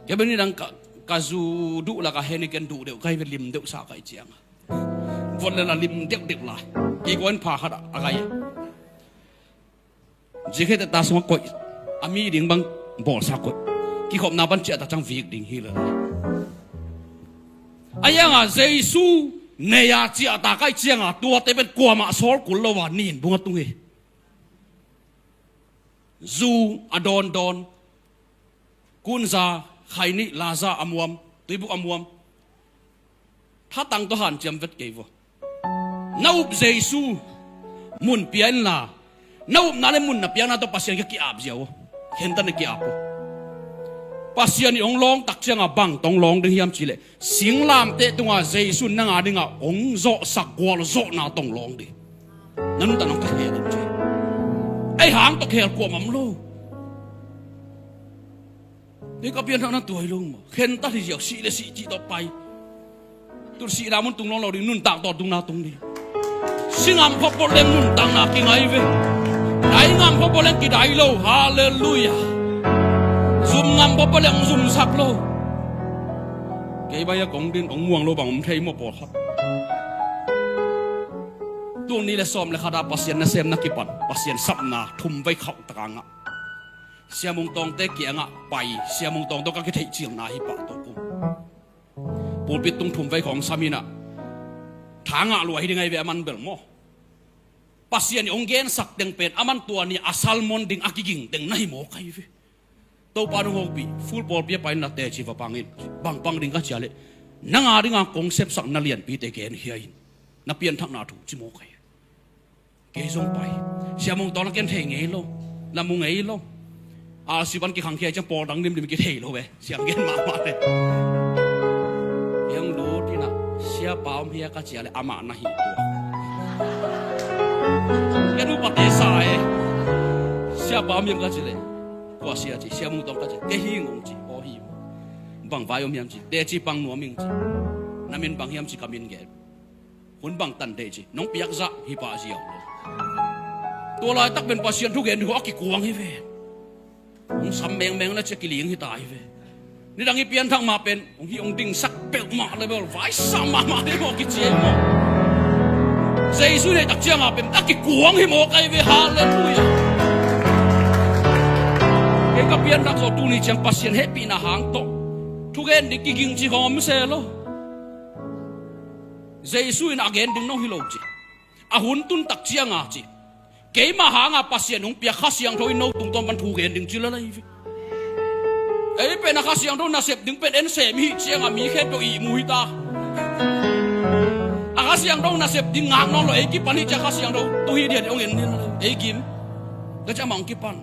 kei bel nidang ka, ka zu duh laka hen i ken duh deuh ka hi ve, lim deuh sa ka hi cianga. Vot le la lim deuhdeuh lai. Kei guan pha khat a, a ka hi. Zikhe teta sungah koih, a mi ding bang bawlsa koih. Kikhopna ban ciahta ciang vik ding hi lel. A ianga Jesu nei-a ciahta ka hih cianga tuate pen kuamah sawl kul lo a nin bung a tung hi. Zu a dawndawn, kunza, khainih, laza a muam, tuibuk a muam. Thatang tawh hanciam vet kei vua. Na up Jesu mun pia inla, na upna le mun na piakna tawh Pasian kiang ki-ap ziau aw. Khentatna ki-ap aw. Pasian i hong lawng tak cianga bang tawh hong lawng ding hiam cihleh, singlamteh tunga Jesu in nang a dinga hong zawhsak gualzawhna tawh hong lawng ding. Na nuntakna hong khel ding ci. Ei hang tawh khel kuamah om lo. Hei ka pianthakna tua hi lo maw? Khentat hi ziau, sih le sih cih tawh pai. Tun sihna mun tung nawn lo ding, nuntak tawh tungna tung ding. Si ngam khop bawleng nuntakna kingai ve. Dai ngam khop bawleng kidai lo. Halleluiah. Zum ngam khop bawleng zumsak lo. Kei bai a kong din hong muang lo bang om thei maw pawlkhat. Tul nih le sawm le khata Pasian nasem na kipan, Pasian sapna thum vei khauh taka ngah. Sia Mung Tawngte kiangah pai, Sia Mung Tawng tawh ka kitheihcilna hi pah tawh kum. Pulpit tung thum vei khawng sam inah, tha ngah lua hi ding ahi ve aman bel maw. Pasian i hong gensak teng pen aman tua ni a sermon ding a kiging teng na hi mawk ahi ve. Topa nong hopih, full pawlpi a pai inla teci va pang in, bang pang ding ka cih leh, nang a dinga kong sepsak na lianpite gen hi a in, na pianthakna thu ci mawk ahi. Kei zong pai. Sia Mung Tawng na ken thei ngei lo. Na mu ngei lo. Alsi ban kikhangkhia ciang pawl dang limlim kithei lo ve. Siang gen mahmah le. Hiang lut inah, Siapa om hia ka cih leh amah na hi tua. Ken upate sa e. Siapa om hiam ka cih leh, kua sia ci, Sia Mung Tawng ka cih. Kei hi ngong ci. Aw hi. Bang vai om hiam ci. Teci pang nuam ing ci. Na min bang hiam ci ka min gen. Hun bang tan deih ci, nong piakzah hi pah ziau lo. Tua laitak pen Pasian thugen ding hua a kikuang hi ve. Hong sam mengmeng le cia kiling hi ta hi ve. Nidang i pianthak mah pen hong hi hong dingsak peuhmah le bel vaisa mahmah hi maw kici hi maw. Jesu neihtak cianga pen a kikuang hi mawk ahi ve. Halleluiah. Kei ka pianthak zawh tuni ciang Pasian hehpihna hang tawh thugen ding kiging ci khawng om se lo. Jesu in a gen ding nong hi lo ci. A hun tun tak cianga ci, keima hanga Pasian hong piak Kha Siangtho in no tungtawn pan thugen ding ci lalai ve. Ei pen a Kha Siangtho nasep ding pen en sem hi cianga mi khempeuh ihmu hi ta. A Kha Siangtho nasep ding ngak nawn lo, ei kipan hi cia Kha Siangtho tu hi dian hong en ni lalai ei kim. Ka cia mah hong kipan.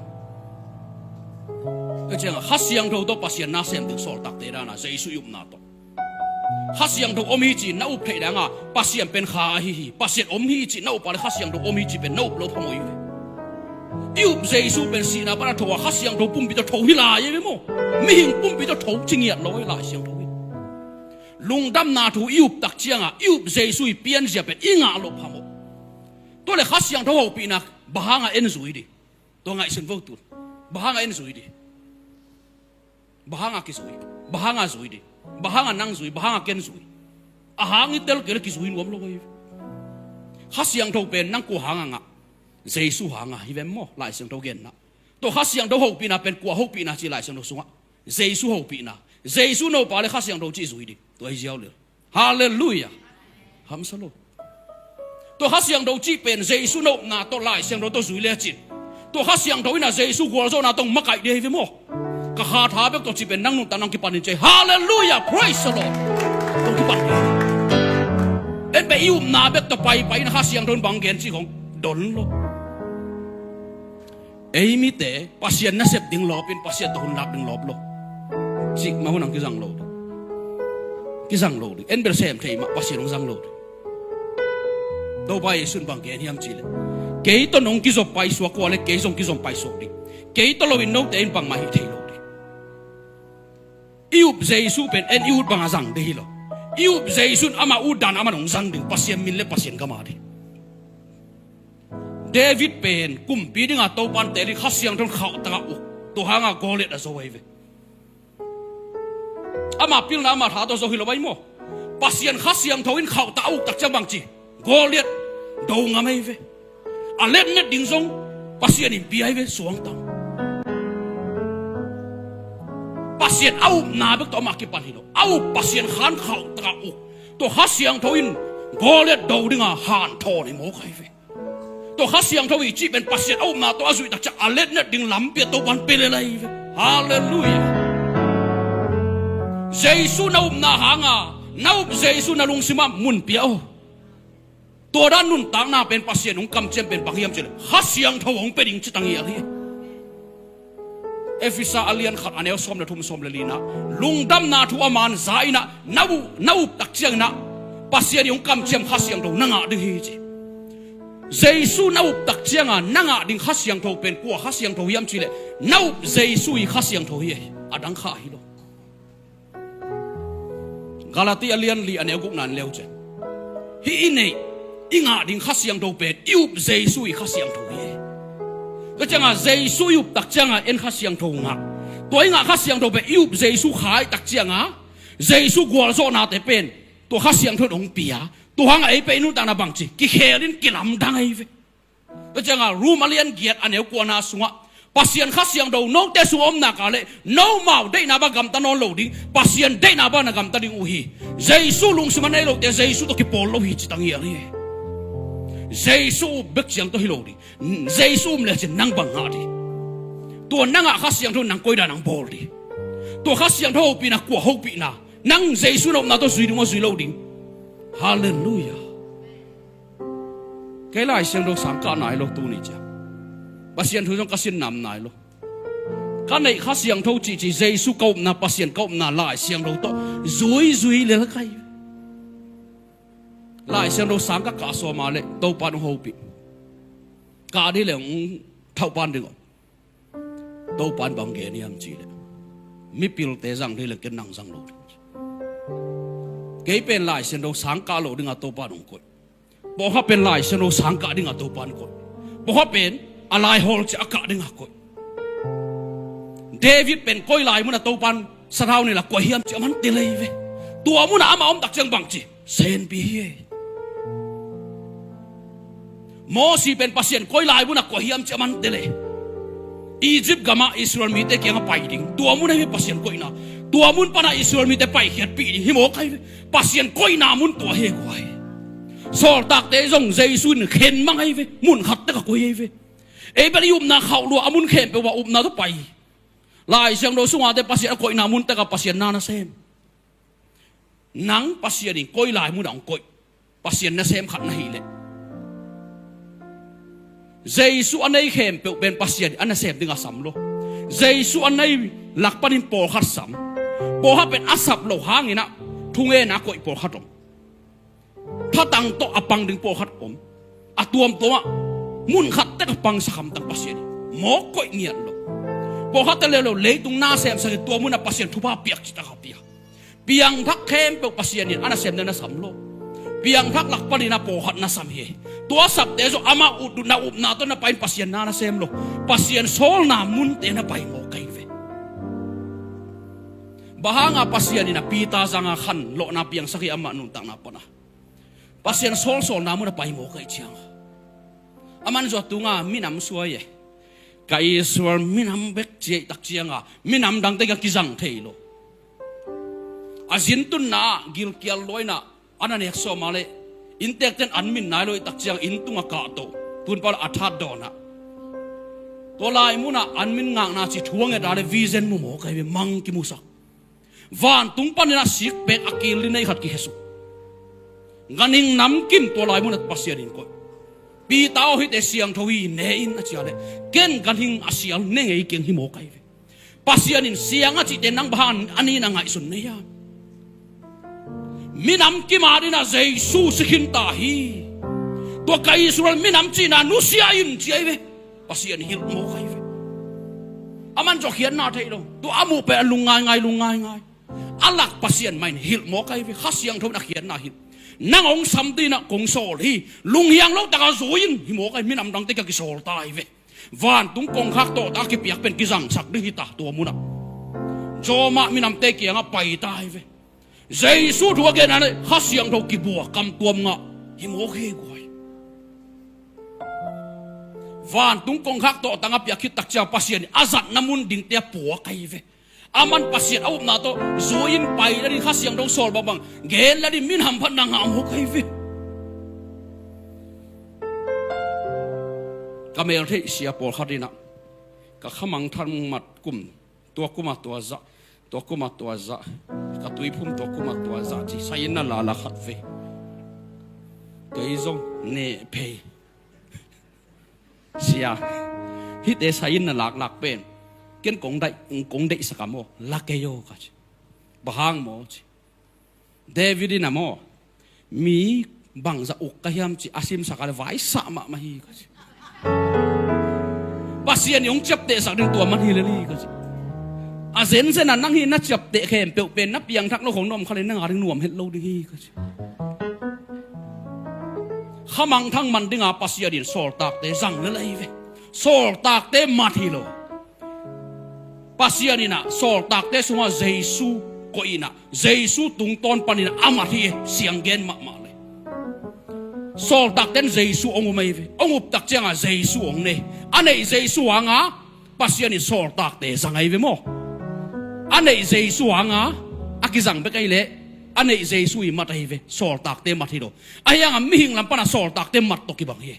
Ka cianga Kha Siangtho tawh Pasian nasem ding sawltakte dana Jesu i upna tawh. Kha Siangtho om hi ci na up theih danga Pasian pen Kha ahi hi. Pasian om hi ci na up a le Kha Siangtho om hi ci pen na up lo phamawh hi ve. I up Jesu pen sihna pana tho a Kha Siangtho pumpi tawh tho hi lai hi ve maw. Mihing pumpi tawh tho ci ngiat lo hi Lai Siangtho hi. Lungdamna thu i up tak cianga i up Jesu i pianzia pen i ngah lo phamawh. Tua le Kha Siangtho hopihna bang hanga en zui ding. Tua ngaihsun vo tun. Bang hanga en zui ding. Bang hanga kizui? Bang hanga zui ding? Bang hanga nang zui? Bang hanga ken zui? A hang i tel kei le kizui nuam lo ahi ve. Kha Siangtho pen nang kua hanga ngah? Jesu hanga hi vem maw Lai Siangtho genna. Tua Kha Siangtho hopihna pen kua hopihna ci Lai Siangtho sungah? Jesu hopihna. Jesu nopa le Kha Siangtho cih zui ding. Tua hi ziau lel. Halleluiah. Hamsa lo. Tua Kha Siangtho cih pen Jesu nopna tawh Lai Siangtho tawh zui lecin tua Kha Siangtho in a Jesu gualzawhna tawh makaih ding hi ve maw. Ka kha tha bek tawh cih pen nang nuntak nang kipan in cei. Halleluiah. Praise the Lord. Tawh kipan ding. En pen i upna bek tawh paipai in a Kha Siangtho in bang gen cih khawng don lo. Ei mite Pasian nasep ding lawpin Pasian tawh hun lak ding lawp lo. Cih mah hun ang kizang lo ding. Kizang lo ding. En bel sem thei mah Pasian hong zang lo ding. Topa Jesu in bang gen hiam cihleh, kei tawh nong kizop paisuak uh a le kei zong kizom paisuak ding. Kei tawh loin note in bangmah hih thei lo ding. I up Jesu pen en i ut banga zang ding hi lo. I up Jesu in ama ut dan aman hong zang ding. Pasian min le Pasian gam a ding. David pen kumpi dinga Topan teel in Kha Siangtho in khauhtak a uk. Tua hanga Goliat a zo ahi ve. Ama pilna ama tha tawh zo hi lo ahi maw. Pasian Kha Siangtho in khauhtak a uk tak ciang bang ci? Goliat do ngam ahi ve. A letnet ding zong Pasian in pia ahi ve suangtang. Pasian a upna bek tawh ama kipan hi lo. A up Pasian khan khauhtak a uk. Tua Kha Siangtho in Goliat do dinga hanthawn hi mawk ahi ve. Tua Kha Siangtho i cih pen Pasian a upna tawh a zuih tak ciang a letnet ding lampi a Topan pia lel ahi ve. Halleluiah. Jesu na upna hanga na up Jesu na lungsimah mun pia aw. Tua dan nuntakna pen Pasian hong kamciam pen bang hiam cihleh Kha Siangtho hong pia ding ci tanghial hi. Efesa a lian khat a neu sawm le thum sawm le lina, lungdamna thu a man za inah na up, na up tak cianginah Pasian i hong kamciam Kha Siangtho na ngah ding hi ci. Jesu na up tak cianga na ngah ding Kha Siangtho pen kua Kha Siangtho hiam cihleh na up Jesu i Kha Siangtho hi. A dang kha hi lo. Galati a lian li a neu gukna en leu cian, hih i neih i ngah ding Kha Siangtho pen i up Jesu i Kha Siangtho hi. Tua cianga Jesu i up tak cianga en Kha Siangtho ngah. Tua i ngah Kha Siangtho pen i up Jesu khai tak cianga Jesu gualzawhnate pen tua Kha Siangtho in hong pia. Tua hanga ei pen i nuntakna bangci kikhel in kilamdang ahi ve. Tua cianga Rom a lian giat a neu kuana sungah Pasian Kha Siangtho note sungah om nak leh nomau deihna bang gamta nawn lo ding, Pasian deihna bang na gamta ding uh hi. Jesu lungsim a nei lote Jesu tawh kipawl lo hi ci tanghial hi. Jesu bek ciang tawh hi lo ding. Jesu um lecin nang bang ngah ding? Tua na ngah Kha Siangtho nang koidan nang bawl ding? Tua Kha Siangtho hopihna kua hopihna? Nang Jesu na upna tawh zui ding maw zui lo ding? Halleluiah. Kei Lai Siangtho sang kah nai lo tuni ciang. Pasian thu zong ka sin nam nai lo. Ka neih Kha Siangtho cihcih Jesu ka upna Pasian ka upna Lai Siangtho tawh zuizui lel kai. Lai Siangtho sang ka kah sawma le Topa nong hopih. Kah dih le hong thauhpan ding om. Topan bang gen hiam cihleh mipilte zang dih le ken nang zang lo ding. Kei pen Lai Siangtho sang kah lo dinga Topan hong koih. Pawlkhat pen Lai Siangtho sang kah dinga Topan koih. Pawlkhat pen a laihawl ciah a kah dinga koih. David pen koi lai muna Topan sathau nila koih hiam ciah man telei ve. Tua muna ama om tak ciang bangci senpi hi. Mosi pen Pasian koi lai muna koih hiam ciah man telei. Egypt gamah Israel mite kiangah pai ding. Tua mun ahi ve Pasian koihna. Tua mun panah Israel mite paikhiatpih ding hi mawk ahi ve. Pasian koihna mun tua hi guai. Sawltakte zong Jesu in khen mang ahi ve. Mun khat tek a koi ahi ve. Ei bel i upna khauh lua a mun khempeuh ah upna tawh pai. Lai Siangtho sungah te Pasian a koihna mun tek a Pasian na na sem. Nang Pasian in koi lai munah hong koih. Pasian nasem khat na hih leh Jesu a nei khempeuh pen Pasian in a nasem ding a sam lo. Jesu a nei lak panin pawlkhat sam. Pawlkhat pen a sap lo hanginah thungenna a koih pawlkhat om. Thatang tawh a pang ding pawlkhat om. A tuamtuamah mun khat tek a pangsak hamtang Pasian in mawk koih ngiat lo. Pawlkhatte leuleu leitung na semsak in tua munah Pasian thupha piak citak a pia. Piangthak khempeuh Pasian in a nasem na na sam lo. Piangthak lak panin a pawlkhat na sam hi. Tua sapte zong amah utdutna upna tawh na pai in Pasian na na sem lo. Pasian sawlna munte na pai mawk ahi ve. Bang hanga Pasian in a Peter zanga khan lawhna piangsak hi amah nuntakna pana. Pasian sawlsawlna mun a pai mawk ahi cianga. Aman zua tunga minam suai e. Ka Israel minam bek ci ahih tak cianga minam dangte ka kizang thei lo. A zintunna ah gilkial luaina an a nek sawma le inntekten an min nai lo ahih tak cianga inn tunga kahto. Tunpal a that dawnah tua lai munah an min ngakna ci thu a ngeta le vision mu mawk ahi ve mang kimusak. Vantung panin a sikpek a kil li nei khat kikhesuk. Ganhing namkim tua lai munah Pasian in koih. Peter aw hihte siangtho hi ne in a cia le ken ganhing a sial ne ngei keng hi mawk ahi ve. Pasian in siang a cihte nang bang hang a ni na ngaihsun nei hiam? Minam kimat inah Jesu si khin ta hi. Tua ka Israel minam cihna nusia in ci ahi ve. Pasian hilh mawk ahi ve. Aman zong khiatna thei lo. Tua a muh pen a lung ngaingai lung ngaingai. A lak Pasian mah in hilh mawk ahi ve. Kha Siangtho in a khiatna hilh. Nang hong sam dinah kong sawl hi. Lunghiang lo taka zui in hi mawk ahi. Minam dangte ka kisawl ta ahi ve. Vantung kongkhak tawh taka kipiak pen kizangsak ding hi ta tua munah. Zawmah minamte kiangah pai ta ahi ve. Jesu thu a genna le Kha Siangtho kibua kamtuam ngah hi mawk hi guai. Vantung kongkhak tawh tangah piak khit tak ciang Pasian in a zatna mun dingte a puak ahi ve. Aman Pasian a upna tawh zui in pai la ding Kha Siangtho sawl bangbang gen la ding min hamphatna ngah mawk ahi ve. Ka meltheih sia pawlkhat inah ka khamangthang mat kum tua kuma tua zah, tua kuma tua zah, ka tuiphum tua kuma tua zah ci sai in na lala khat ve. Kei zong neh phei. Sia, hihte sai in na laklak pen ken kong deih, kong deihsak a maw la kei aw ka ci. Bang hang maw ci. David in a maw mi bangzah uk ka hiam ci a simsak a le vaisah mahmah hi ka ci. Pasian i hong ciaptehsak ding tua man hi lel hi ka ci. A zenzen a nang hi na ciapteh khempeuh pen na piangthak lo khong na om kha le nang a ding nuam het lo ding hi ka ci. Khamangthang man dinga Pasian in sawltakte zang lel ahi ve. Sawltakte mat hi lo. Pasian inah sawltakte sungah Jesu koih inah Jesu tungtawn paninah a mat hi e siang gen mahmah le. Sawltakten Jesu hong um ahi ve. Hong uptak ciangah Jesu hong nei. A neih Jesu hanga Pasian in sawltakte zang ahi ve maw. A neih Jesu hanga a kizang bek ahi leh a neih Jesu i mat ahi ve. Sawltakte mat hi lo. Ahi hanga mihing lam pana sawltakte mat tawh kibang hi.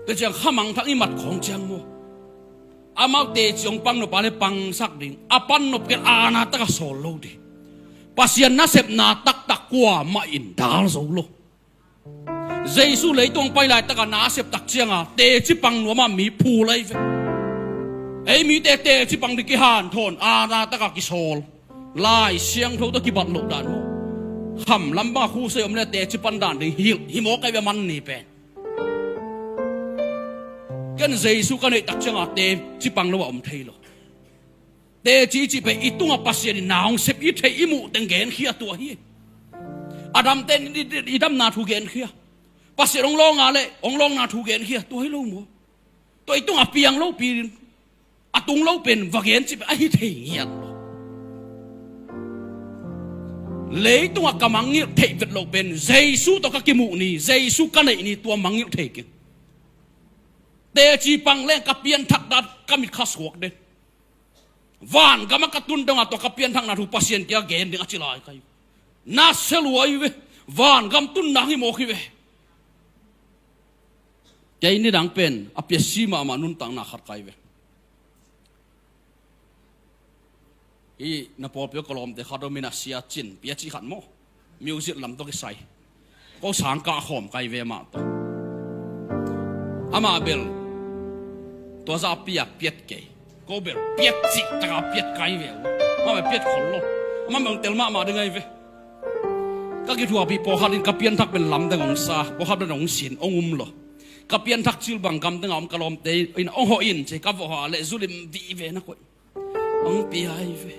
Tua ciang khamangthang i mat khawng ciang maw. Amau teci hong pangnop a le pangsak ding. A pannop kei a na taka sawl lo ding. Pasian nasepna taktak kuamah in dal zo lo. Jesu leitung pai laitaka na a sep tak cianga teci pang nuamah mi phul ahi ve. Ei mite teci pang ding kihanthawn a na taka kisawl. Lai Siangtho tawh kibat loh dan maw. Kham lam banga khusei om le teci pan dan ding hilh hi mawk ahi ve man ni pen. Ken Jesu ka neih tak cianga teci pang lo a om thei lo. Teci cih pen i tungah Pasian in na hong sep i theih i muh teng genkhia tua hi. A damte in i, i, i damna thu genkhia. Pasian hong lawnga le hong lawnna thu genkhia tua hi lo maw. Tua i tungah piang lopi a tung lo pen va gen cih pen ahi thei ngiat lo. Leitungah ka mangngilh theih vet loh pen Jesu tawh ka kimuh ni, Jesu ka neih ni tua mangngilh thei keng. Teci pang leng ka pianthak dan ka mit kha suak den. Van gam a ka tun dongah tua ka pianthakna thu Pasian kiang gen ding a ci lai ka hi. Na sia lua hi ve. Van gam tun nang hi mawk hi ve. Kei nidang pen a piasi mahmah nuntakna khat ka hi ve. Hih na pawlpi aw ka lawmte khat om in a, Sia Cin Pia cih khat maw, music lam tawh kisai. Ko sang kah khawm ka hi ve amah tawh. Amah bel tua zah a piat piat kei. Ko bel piat cih tak a piat ka hi ve uh. Amah bel piat khol lo. Amah bel tel mahmah ding a hi ve. Ka kithuahpih pawlkhat in ka pianthak pen lamdang hong sa, pawlkhat pen hong sin, hong um lo. Ka pianthak cil bang gamdang a om ka lawmte in hong hawh in ci, ka va hawh leh zu lim vive na koih. Hong pia hi ve.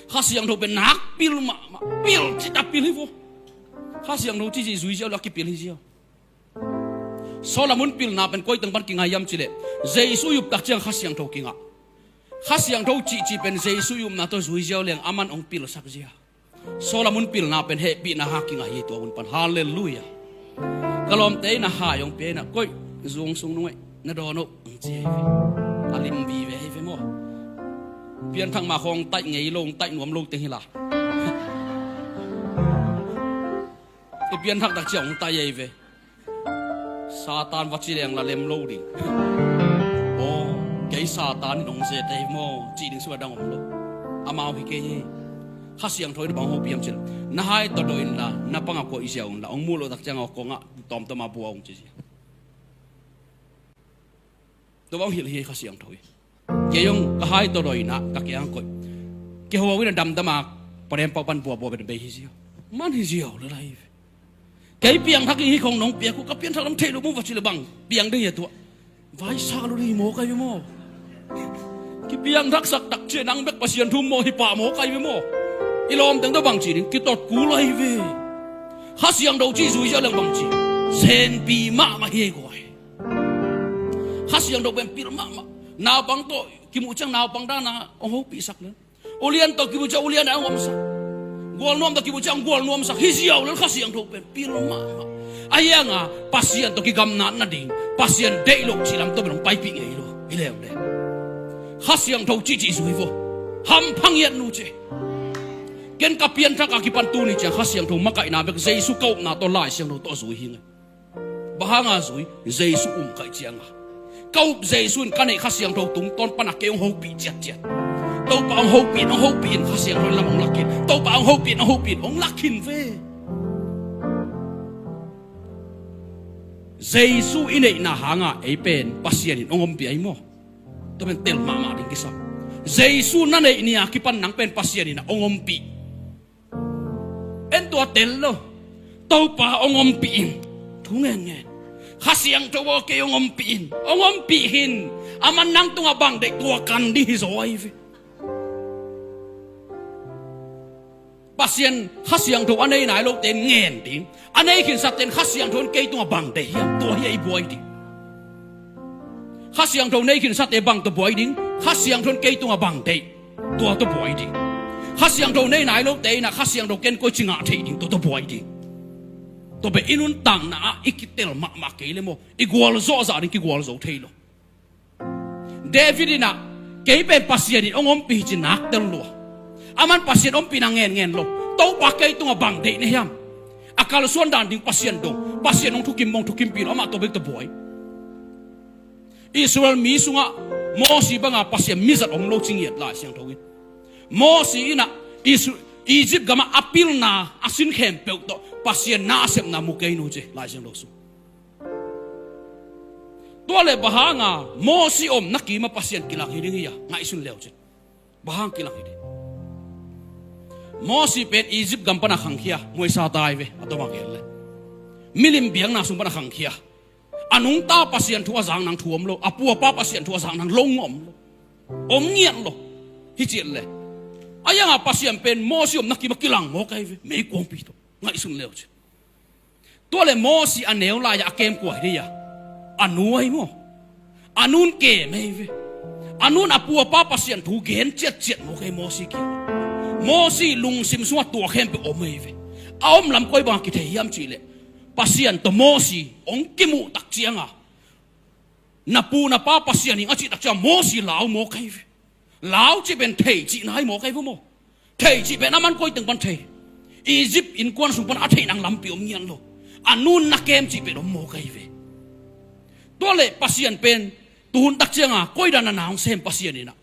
Kha Siangtho pen nak pil mahmah, pil cih tak pil hi vo. Kha Siangtho cihcih zui ziau leh a kipil hi ziau. Solomon pilna pen koi teng pan kingah hiam cih leh, Jesu i up tak ciang Kha Siangtho kingah. Kha Siangtho cihcih pen Jesu i upna tawh zui ziau leng aman hong pilsak ziau. Solomon pilna pen hehpihna hang kingah hi tua hun pan. Halleluiah. Ka lawmte in a hai hong pia in a, koih, zu hong sung nung ei, na dawn uh, hong ci hi ve. A lim vive hi ve maw. Pianthak mah khawng hong taih ngei lo, hong taih nuam lo teng hi la. I pianthak tak ciang hong taih hi ve. Satan va ci leng la lem lo ding. Aw, kei Satan in hong zet ei maw, cih ding sung a dang om lo. Amau hi kei hi. Kha Siangtho in bang hopih hiam cih leh, na hai tawh dawh inla, na pang a koih ziau inla, hong muh loh tak ciang a kongah tawmtawm a bua hong ci ziau. Tua bang hilh hi Kha Siangtho hi. Kei zong ka hai tawh dawh in a, ka kiang koih. Kei ho in a damdam a, parem pau pan buabua ben bei hi ziau. Man hi ziau lel a hi ve. Kei piangthak hi hi khong nong piak uh, ka pianthak lam theih loh mu va ci leh bang piang ding hi a tua. Vaisa lo ding hi maw ka hi ve maw. Kipiangthaksak tak ciang nang bek Pasian thu maw hi pah maw ka hi ve maw. I lawmteng tawh bang ci ding, kitot kul a hi ve. Kha Siangtho cih zui ziau leng bang ci. Senpi mahmah hi ei guai. Kha Siangtho pen pil mahmah. Naupang tawh kimuh ciang naupang dan a hong hopihsak lel. Ulian tawh kimuh ciang ulian a hong omsak. Gualnuam tawh kimuh ciang gualnuamsak. Hi ziau lel Kha Siangtho pen pil mahmah. Ahi hang a Pasian tawh kigamna nading, Pasian deih loh cih lam tawh bel hong paipih ngei lo. Hi leuleu. Kha Siangtho cihcih zui vo. Hampha ngiat nu ci. Ken ka pianthak a kipan tuni ciang Kha Siangtho makaihna bek Jesu ka upna tawh Lai Siangtho tawh a zui hi ngei. Bang hanga zui, Jesu um ka hih cianga. Ka up Jesu in ka neih Kha Siangtho tungtawn pana kei hong hopih ciatciat. Topa hong hopih in, hong hopih in, Kha Siangtho in lam hong lak khin. Topa hong hopih in, hong hopih in, hong lak khin ve. Jesu i neihna hanga ei pen Pasian in hong ompih ahi maw. Tua pen tel mahmah ding kisam. Jesu na neih ni-a kipan nang pen Pasian in a hong ompih. En tua tel lo. Topa hong ompih in. Thu ngenngen. Kha Siangtho aw kei hong ompih in. Hong ompih hi in. Aman nang tungah bang deih tua kan ding hi zaw ahi ve. Pasian Kha Siangtho a nei nai lote in ngen ding. A nei khinsate in Kha Siangtho in kei tungah bang deih hiam. Tua hi a i buai ding. Kha Siangtho nei khinsate bang tawh buai ding. Kha Siangtho in kei tungah bang deih. Tua tawh buai ding. Kha Siangtho nei nai lote in a Kha Siangtho ken koici ngah theih ding, tua tawh buai ding. Tua bek i nuntakna ah i kitel mahmah kei le maw, i gualzawh zah ding kigualzo thei lo. David in a, kei pen Pasian in hong ompih hi ci nak tel lua. Aman Pasian ompihna ngenngen lo. Topa kei tungah bang deih na hiam. A kalsuan dan ding Pasian dong. Pasian hong thukim mawng thukimpih lo, amah tua bek tawh buai. Israel mi sungah Mosi banga Pasian mizat om lo ci ngiat Lai Siangtho in. Mosi in a Isr-, Egypt gamah a pilna a sin khempeuh tawh Pasian na a sepna mu kei nu ci Lai Siangtho sung. Tua le bang hanga Mosi omna kimah Pasian kilang hi ding hi a, ngaihsun leu cin. Bang hang kilang hi ding. Mosi pen Egypt gam pana khangkhia, muaisa tai ve, a tawmang el le. Milim biakna sung pana khangkhia. A nungta Pasian thu a zak nang thu om lo, a pu a pa Pasian thu a zak nang lo ngom lo. Om ngiat lo. Hi ciat le. A yanga Pasian pen Mosi omna kimah kilang mawk ahi ve, meikuangpi tawh. Ngaihsun leu cin. Tua le Mosi a neu lai-ah a kem kua hi dei a. A nu ahi maw. A nun kem ahi ve. A nun a pu a pa Pasian thu gen ciatciat mawk ahi Mosi kiang. Mosi lungsim sungah tua khempeuh om ahi ve. A om lam koi bangah kithei hiam cihleh, Pasian tawh Mosi hong kimuh tak cianga Na pu na pa Pasian ing a cih takciang Mosi lau maw kai ve. Lau cih pen thei cihna hi maw kai ve maw. Thei cih pen aman koi teng pan thei. Egypt innkuan sung pan a theih nang lampi om ngiat lo. A nun na kem cih pen om maw kai ve. Tua leh Pasian pen tuhun takcianga koidan a na hong sem Pasian inah.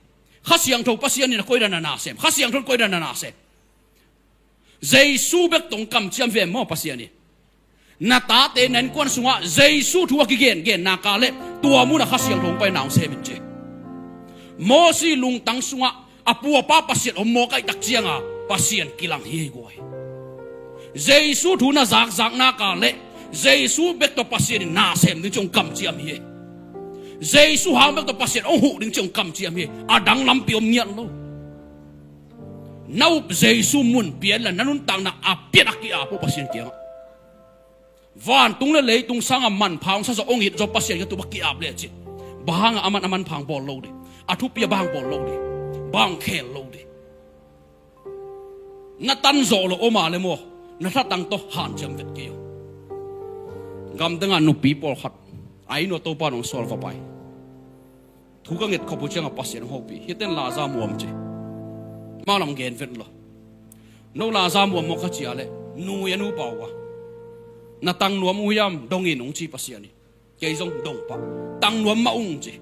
Kha Siangtho Pasian inah koidan a na sem. Kha Siangtho in koidan a na sem. Jesu bek tawh hong kamciam ve maw Pasian in. Na tate na innkuan sungah Jesu thu a kigengen nak leh tua munah Kha Siangtho hong pai na hong sem in ci. Mosi lungtang sungah a pu a pa Pasian om maw kai takcianga Pasian kilang hi ei guai. Jesu thu na zakzak nak leh Jesu bek tawh Pasian in na sem ding ci hong kamciam hi ei. Jesu hang bek tawh Pasian hong huh ding ci hong kamciam hi ei. A dang lampi om ngiat lo. Na up Jesu mun pian la na nuntakna a piat a ki-ap uh Pasian kiangah. Vantung le leitung sanga manpha hong sa zawh hong it zawh Pasian kiang tup a ki-ap le cih. Bang hanga aman a manpha hong bawl lo ding. A thupi a bang bawl lo ding. Bang khel lo ding. Na tan zawh lo om a le maw. Na thatang tawh hanciam vet kei uh. Gamdanga nupi pawlkhat a inn uah Topa in hong sual va pai. Thu ka nget khop uh ciangah Pasian hong hopih. Hih ten la za muam ci. Mah lam gen vet lo. No la za muam maw ka ci a leh nui a nupa uh a. Na tang nuam uh hiam dong in hong ci Pasian in. Kei zong dong pah. Tang nuam mah ung ci.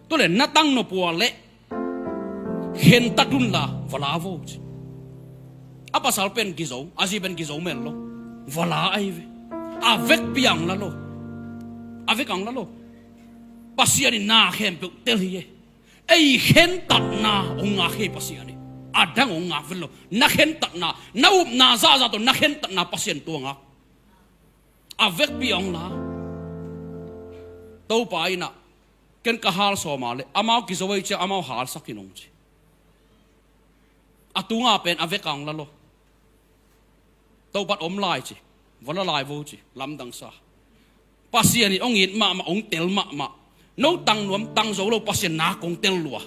Tua leh na tang nop uh a leh khentat un la va la vo ci. A pasal pen kizo, a zi pen kizo mel lo. Va la ahi ve. A vekpi a hong la lo. A vek a hong la lo. Pasian in na khempeuh tel hi e. Ei khentatna hong ngak hi Pasian in. A dang hong ngak vet lo. Na khentatna, na upna zahzah tawh na khentatna Pasian tua ngak. A vekpi a hong la. Topa inah ken ka hal sawm a leh amau kizo ei ciang amau halsak in hong ci. A tunga pen a vek a hong la lo. Topa in om lai ci. Va la lai vo ci. Lamdang sa. Pasian in hong it mahmah, hong tel mahmah. No tang nuam tang zo lo Pasian nak hong tel lua.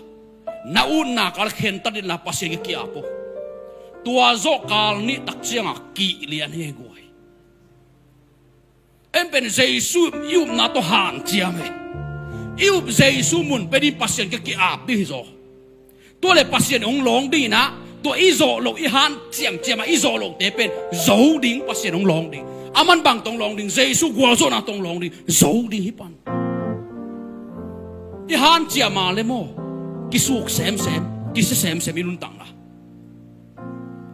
Na utna kal khentat inla Pasian kiang ki-ap uh. Tua zawh kal nih takcianga kih lian hi ei guai. En pen Jesu i upna tawh hanciam e. I up Jesu mun pia ding Pasian kiang ki-ap ding hi zaw. Tua leh Pasian hong lawng ding inah tua i zawh loh i hanciamciam a i zawh lohte pen zo ding Pasian hong lawng ding. Aman bang tawh hong lawng ding, Jesu gualzawhna tawh hong lawng ding, zo ding hi pan. I hanciam a le maw kisuk semsem, kisia semsem i nuntakna.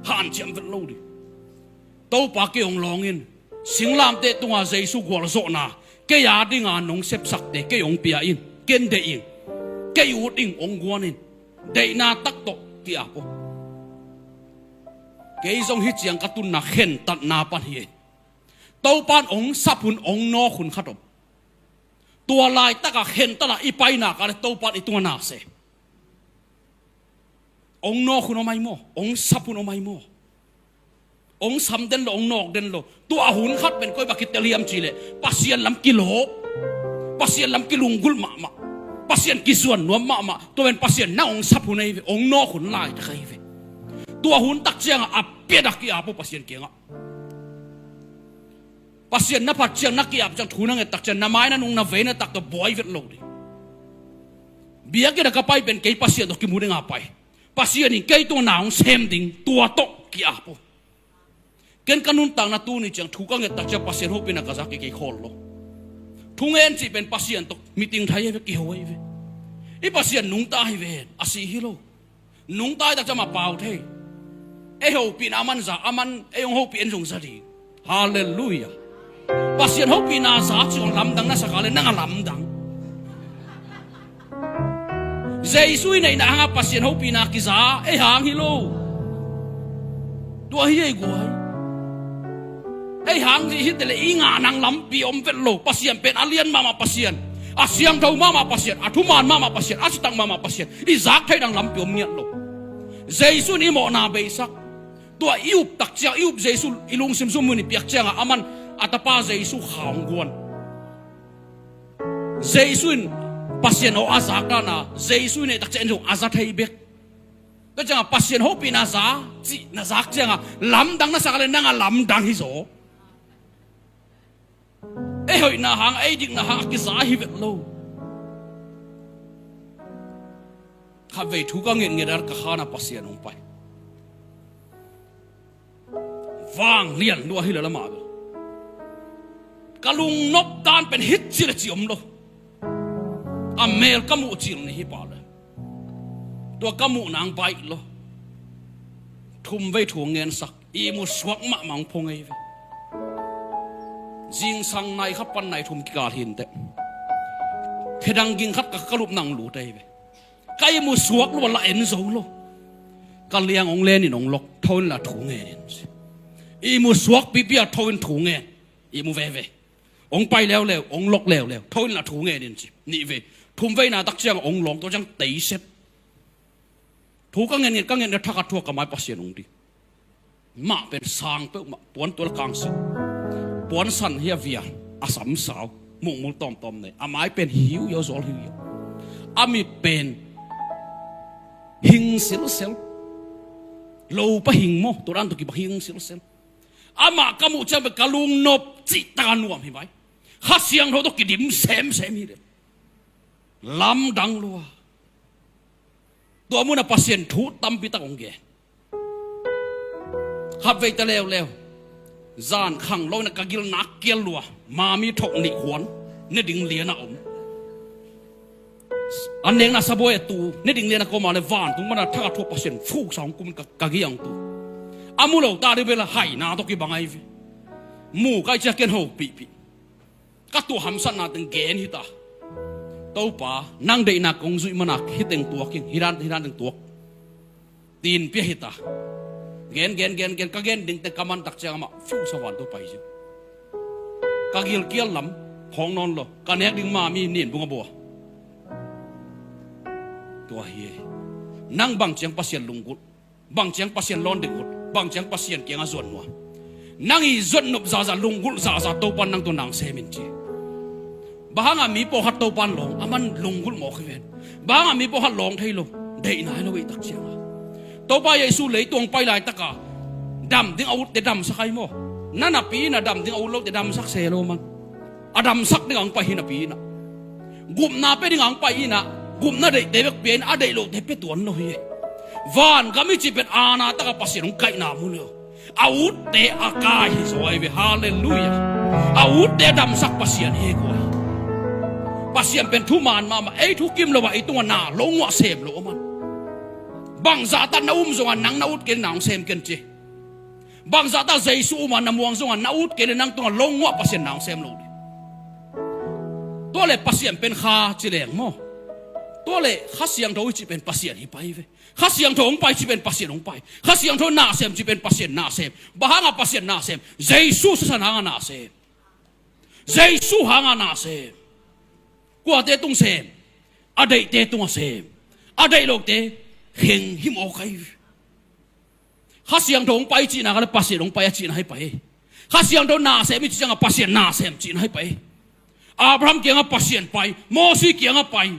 Hanciam vet lo ding. Topa kei hong lawng in. Singlamteh tunga Jesu gualzawhna kei a dinga nong sepsakte kei hong pia in, ken deih ing, kei ut ing hong guan in, deihna tak tawh ki-ap uh. Kei zong hih ciang ka tunna khentatna pan hi ei. Topa in hong sap hun hong nawk hun khat om. Tua laitaka khentatna i painak a le Topa in i tunga na sem. Hong nawk hun om ahi maw? Hong sap hun om ahi maw? Hong sam den lo, hong nawk den lo. Tua hun khat pen koi bang kitel hiam cih leh Pasian lam kilawp, Pasian lam kilunggulh mahmah, Pasian kisuan nuam mahmah. Tua pen Pasian na hong sap hun ahi ve, hong nawk hun laitak ahi ve. Tua hun takcianga a piat a ki-ap uh Pasian kiangah. Pasian na phat ciang, na ki-ap ciang, thu na nget tak ciang na mai na nung na vei na tak tawh buai vet lo ding. Biakinn a ka pai pen kei Pasian tawh kimu dinga pai. Pasian in kei tungah na hong sem ding, tua tawh ki-ap uh. Ken ka nuntakna tuni ciang thu ka nget tak ciang Pasian hopihna ka za kei kei khawl lo. Thungen cih pen Pasian tawh meeting thai ahi ve, kiho ahi ve. I Pasian nungta ahi ve, a si hi lo. Nungta hi tak ciang amah pau thei. Ei hopihna aman za, aman ei hong hopih en zong za ding. Halleluiah. Pasian hopihna za cih hong lamdang na sak a le nang a lamdang. Jesu i neihna hanga Pasian hopihna kiza, ei hang hi lo. Tua hi ei guai. Ei hang hi hi te le i ngah nang lampi om vet lo. Pasian pen a lian mahmah Pasian, a siangtho mahmah Pasian, a thuman mahmah Pasian, a citak mahmah Pasian i zak theih nang lampi om ngiat lo. Jesu in i mawhna beisak. Tua i up tak ciang, i up Jesu i lungsim sung mun i piak cianga aman a tapa Jesu kha hong guan. Jesu in Pasian aw a zak dana Jesu in ei tak ciang en zong a za thei bek. Tua cianga Pasian hopihna za cih na zak cianga lamdang na sak a le nang a lamdang hi zaw. Ei hoihna hang, ei dikna hang a kiza hi vet lo. Khatvei thu ka ngetnget a ka khan a Pasian hong pai. Vanglian lua hi lel amah bel. Ka lungnop dan pen hih ci le ci om lo. A mel ka muh cil ni hi pah le. Tua ka muh nang baih lo. Thumvei thu ngensak. Ihmu suak mahmah hong pho ngei ve. Zingsang nai khat pan nai thum kikal hi inteh. Khedang ging khat ka ka lup nang lut ei ve. Ka ihmu suak lo a la en zo lo. Ka liang hong len in hong lok, tho in la thu ngen in ci. Ihmu suak pipi a tho in thu ngen. Ihmu veve. Hong pai leuleu, hong lok leuleu, tho in la thu ngen in ci. Nih vei. Thumveina tak ciang hong lawng, tua ciang teiset. Thu ka ngen, ka ngen, thakhat thu a ka mai Pasian hong ding. Mah pen sang peuhmah, puan tual kangsit. Puan san hi a vian, a sam sau, mukmul tawmtawm nei. A mai pen hiu hiau, zawl hiu hiau. A mit pen hing silsel. Lopa hing maw, tua dan tawh kibang hing silsel. Amah ka muh ciang pen ka lungnop cih tak a nuam hi mai. Kha Siangtho tawh kidim semsem hi lel. Lamdang lua. Tua mun a Pasian thu tampi tak hong gen. Khatvei ta leuleu. Zan khanglo in a ka gil nak kial lua. Mami thok nih huan. Ne ding lian a om. A nekna sabuai a tu. Ne ding lian a kawm a le vantung pan a thak a thu a Pasian fuk sa hong kum in ka, ka giang tu. A mu lo ta dih bel a haina tawh kibang ahi ve. Mu kai ciang ken ho pihpih. Ka tuah hamsatna teng gen hi ta. Topa, nang deihna kong zuih man a hih teng tuak ing, hih dan, hih dan teng tuak. Tin pia hi ta. Gen, gen, gen, gen, ka gen ding teng ka man tak ciang amah fiu sa van tua pai zing. Ka gilkial lam, hong nawn lo. Ka nek ding Mami nin bung a bua. Tua hi e. Nang bang ciang Pasian lunggulh. Bang ciang Pasian lawn ding ut, bang ciang Pasian kiangah zuan nuam. Nang i zuan nop zaza, lunggulh zaza, Topa nang tawh na hong sem in ci. Bang hangah mi pawlkhat Topa in lawng, aman lunggulh mawk hi ven. Bang hangah mi pawlkhat lawng thei lo, deih nai lo i tak ciangah. Topa Jesu leitung hong pai laitakah, dam ding a utte damsak ai maw. Na napi in a dam ding a ut lote damsak se lo man. A damsak dingah hong pai hi napi inah. Gupna pia dingah hong pai inah. Gupna deihte bek pia inah, a deih lote pia tuan lo hi. Vangam i cih pen aana takah Pasian hong kaihna mu lo. A utte a kai hi zaw ai ve. Halleluiah. A utte a damsak Pasian hi guai. Pasian pen thuman mahmah, ei thukim lo ah i tungah na lo nguah sem lo a man. Bangzah tak na um zongah nang na ut kei le na hong sem ken ci. Bangzah tak Jesu um a na muang zongah na ut kei le nang tungah lo nguah Pasian na hong sem lo ding. Tua le Pasian pen kha ci leng maw. Tua le Kha Siangtho i cih pen Pasian hi pai ve. Kha Siangtho hong pai cih pen Pasian hong pai. Kha Siangtho na sem cih pen Pasian na sem. Bang hangah Pasian na sem? Jesu sisan hangah na sem. Jesu hangah na sem. Kuate tung sem? A deihte tungah sem. A deih lote kheng hi mawk ai ve. Kha Siangtho hong pai cihna kha le Pasian hong pai a cihna hi pai. Kha Siangtho na sem i cih ciangah Pasian na sem cihna hi pai. Abraham kiangah Pasian pai, Mosi kiangah pai.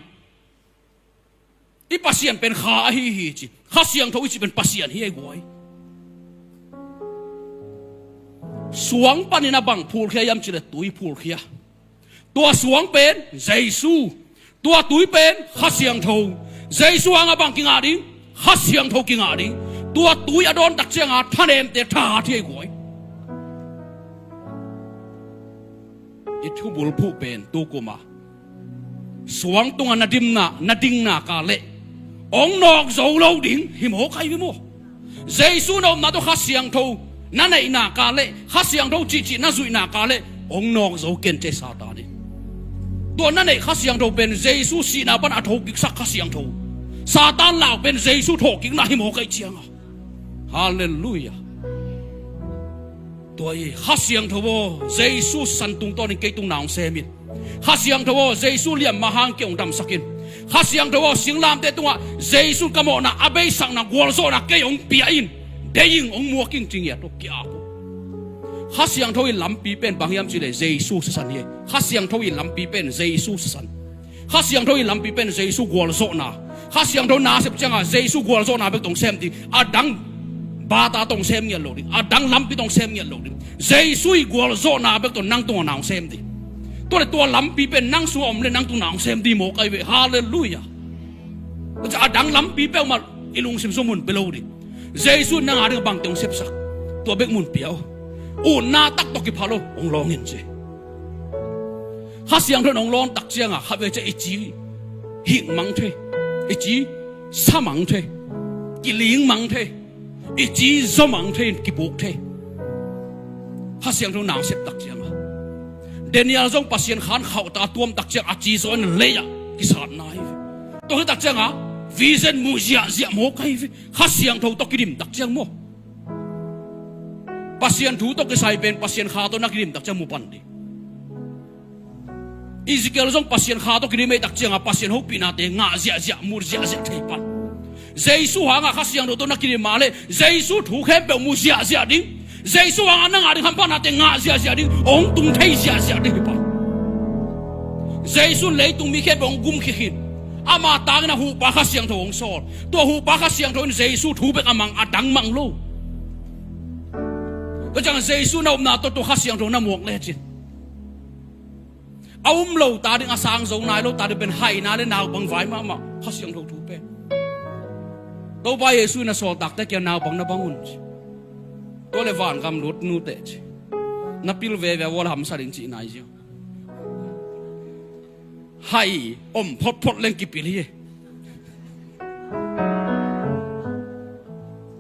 I Pasian pen kha ahi hi ci. Kha Siangtho i cih pen Pasian hi ai guai. Suang panin a bang phulkhia hiam cih le tui phulkhia. Tua suang pen Jesu. Tua tui pen Kha Siangtho. Jesu hangah bang kingah ding? Kha Siangtho kingah ding. Tua tui a dawn tak ciangah thanemte thahat hi ai guai. I thubulphuh pen tukum a suang tungah na dimna, na dingna ka leh hong nawk zo lo ding hi mawk ai ve maw. Jesu na upna tawh Kha Siangtho na neihna ka leh, Kha Siangtho cihcih na zuihna ka leh hong nawk zo ken ci Satan in. Tua na neih Kha Siangtho pen Jesu sihna pan a thokiksak Kha Siangtho. Satan lau pen Jesu thawhkikna hi mawk ai cianga. Halleluiah. Tua hi Kha Siangtho aw, Jesu sisan tungtawnin kei tung na hong sem in. Kha Siangtho aw, Jesu liamma hang kei hong damsak in. Kha Siangtho aw, singlamteh tungah Jesu ka mawhna a beisakna gualzawhna kei hong pia in. Dei ing, hong muak ing ci ngiat aw, ki-ap aw. Kha Siangtho i lampi pen bang hiam cih leh Jesu sisan hi. Kha Siangtho i lampi pen Jesu sisan. Kha Siangtho i lampi pen Jesu gualzawhna. Kha Siangtho na sep ciangah Jesu gualzawhna bek tawh hong sem ding. A dang bata tawh hong sem ngiat lo ding. A dang lampi tawh hong sem ngiat lo ding. Jesu i gualzawhna bek tawh nang tungah na hong sem ding. Tua le tua lampi pen nang sungah om le nang tungah na hong sem ding mawk ai ve. Halleluiah. A dang lampi peuhmah i lungsim sung mun pia lo ding. Jesu in nang a ding bangte hong sepsak, tua bek mun pia aw. Utna tak tawh kiphal aw, hong lawng in ci. Kha Siangtho in hong lawn tak ciangah khatvei ciah i ci hing mang thei, i ci sa mang thei, kiling mang thei, i ci zaw mang thei in kibuk thei. Kha Siangtho nang sep tak ciangah Daniel zong Pasian khan khauhta tuam tak ciang a ci zaw in lei-ah kisatna hi ve. Tua hi tak ciangah vision mu ziahziah mawk ahi ve. Kha Siangtho tawh kidim tak ciang maw, Pasian thu tawh kisai pen Pasian kha tawh na kidim tak ciang mu pan ding. Ezekiel zong Pasian kha tawh kidim ei tak ciangah Pasian hopihnate ngah ziahziah, mu ziahziah thei pan. Jesu hangah Kha Siangtho tawh na kidim mah leh Jesu thu khempeuh mu ziahziah ding. Jesu hangah na ngah ding hamphatnate ngah ziahziah ding, hong tung thei ziahziah ding hi pan. Jesu in leitung mi khempeuh hong gumkhia khin. Ama tangin a huhpa Kha Siangtho hong sawl. Tua huhpa Kha Siangtho in Jesu thu bek a mang, a dang mang lo. Tua ciang Jesu na upna tawh tua Kha Siangtho na muak lecin, a um lo ta ding, a sang zo nai lo ta ding pen haina le naupang vai mahmah, Kha Siangtho thu pen. Topa Jesu in a sawltakte kiang naupang na bang un ci. Tua le vangam lut nuteh ci. Na pil veve a vual hamsa ding cih nai ziau. Hai om photphot leng kipil hi.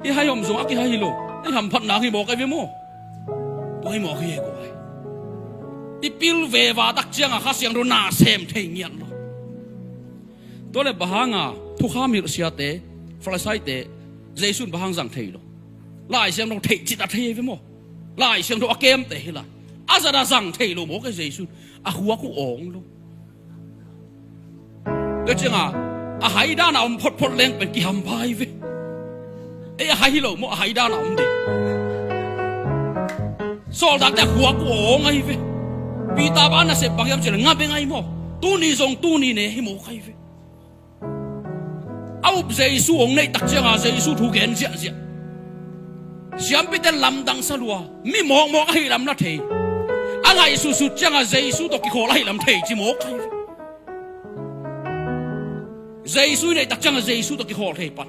I hai om zong a kihai hi lo. I hamphatna hi mawk ahi ve maw? Tua hi mawk hi e guai. I pil veva tak ciangah Kha Siangtho na sem thei ngiat lo. Tua le bang hanga thukham hilh siate, Farisaite, Jesu in bang hang zang thei lo? Lai Siangtho theih cit a thei ahi ve maw? Lai Siangtho a kemte hi lai. A zat a zang thei lo mawk e Jesu in. A khuak uh awng lo. Tua ciangah a haidan a om photphot leng pen kihampha hi ve. Ei a hai hi lo maw, a haidan a om ding. Sawltakte a khuak uh awng ahi ve. Peter bang a nasep bang hiam cih leh nga beng ahi maw. Tuni zong tuni ne hi mawk ahi ve. A up Jesu hong neih tak ciangah Jesu thu gen ziahziah. Siampite lamdang sa lua, mi mawkmawk ahi lam na thei. A ngaihsutsut ciangah Jesu tawh kikhawl ahi lam thei ci mawk ahi ve. Jesu i neih tak ciangah Jesu tawh kikhawl thei pan.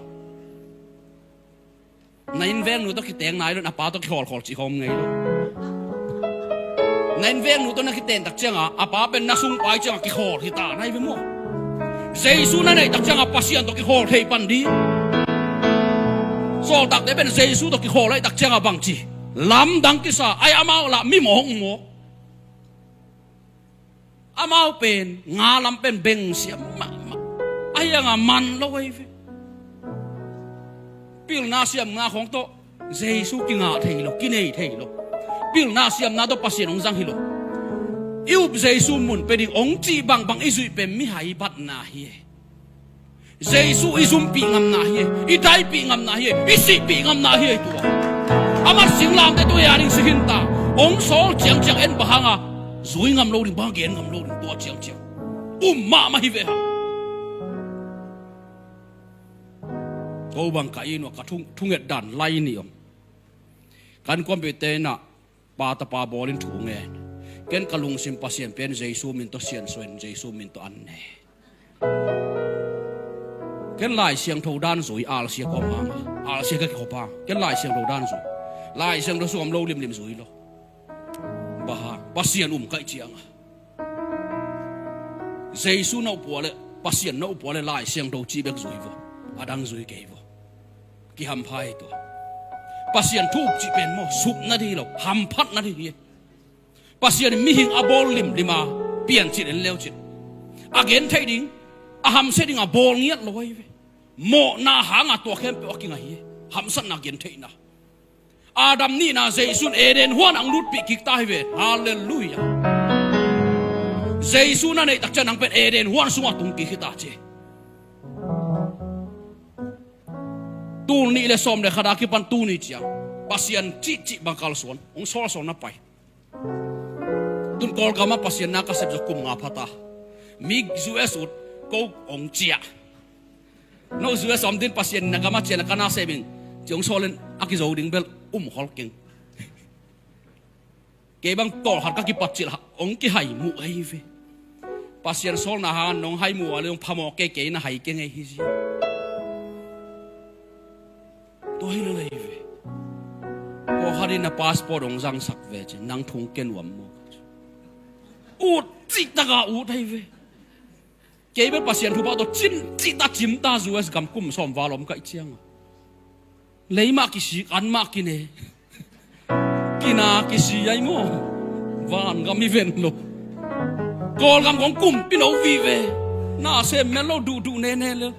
Na innvengnu tawh kiteng nai lo in a pa tawh kikhawlkhawl cih khawm ngei lo. Na innvengnu tawh na kiten tak ciangah a pa pen na sungpai ciangah kikhawl hi ta nai ve maw? Jesu na neih tak ciangah Pasian tawh kikhawl thei pan ding. Sawltakte pen Jesu tawh kikhawl ahi tak ciangah bangci lamdang kisa ai, amau lah mi mawk maw? Amau pen nga lam pen bengsiam mahmah. Ahi hanga man lo ahi ve. Pilna siamna khawng tawh Jesu kingah thei lo, kinei thei lo. Pilna siamna tawh Pasian hong zang hi lo. I up Jesu mun pia ding hong cih bangbang i zuih pen mihai batna hi e. Jesu i zumpih ngamna hi e, i daipih ngamna hi e, i sihpih ngamna hi e tua. A mat singlamteh tua a ding si khin ta. Hong sawl ciangciang en bang hanga zui ngam lo ding, bang gen ngam lo ding tua ciangciang. Um mahmah hi ve hang. Ko bang ka inn uah ka thung, thunget dan lai ni om. Kan kuampite inah pa tapa bawlin thu ngen. Ken ka lungsim Pasian pen Jesu min tawh siansuahin Jesu min tawh an ne. Ken Lai Siangtho dan zui, alsia ka om hang, alsia ka kikhop hang. Ken Lai Siangtho dan zui. Lai Siangtho sung om lo limlim zui lo. Bang hang, Pasian um kaih cianga Jesu na upua le, Pasian na upua le Lai Siangtho cih bek zui vo. A dang zui kei vo. Kihampha hi tua. Pasian thu up cih pen maw, supna ding hi lo, hamphatna ding hi. Pasian in mihing a bawl limlima piancil en leucin a gentheih ding, a hamsia ding a bawl ngiat lo ahi ve. Mawhna hanga tua khempeuh a kinga hi. Hamsatna gentheihna. Adam nihna Jesu in Eden huan ang lutpih kik ta hi ve. Halleluiah. Jesu na neih tak ciang nang pen Eden huan sungah tung kik hi ta ci. Tul nih le sawm le khat a kipan tuni ciang Pasian cihcih bang kalsuan, hong sawlsawl na pai. Tun Kawlgam ah Pasian na ka sep zawh kum nga phata. Mi U S ut ko hong ciah. No U S om din Pasian na gam ah ciahna ka na sep in ci hong sawl in a kizo ding bel um khol keng. Kei bang tawlkhat ka kipat cilh hong kihaimuh ahi ve. Pasian sawlna hangin nong haimuh a le hong phamawh kei, kei na hai keng ei hi zia. Ina passport hong zangsak ve ci, nang thu hong ke nuam maw? Ut cihtak a ut hi ve. Kei bel Pasian thupha tawh cin cihta cimta U S gam kum sawm val om ka hih ciangah, lei mah kisik, an mah kine, kina kisi ai maw? Vangam hi ven lo. Kawlgam kong kumpi no vive. Na sem mel lo, duhduh nene le.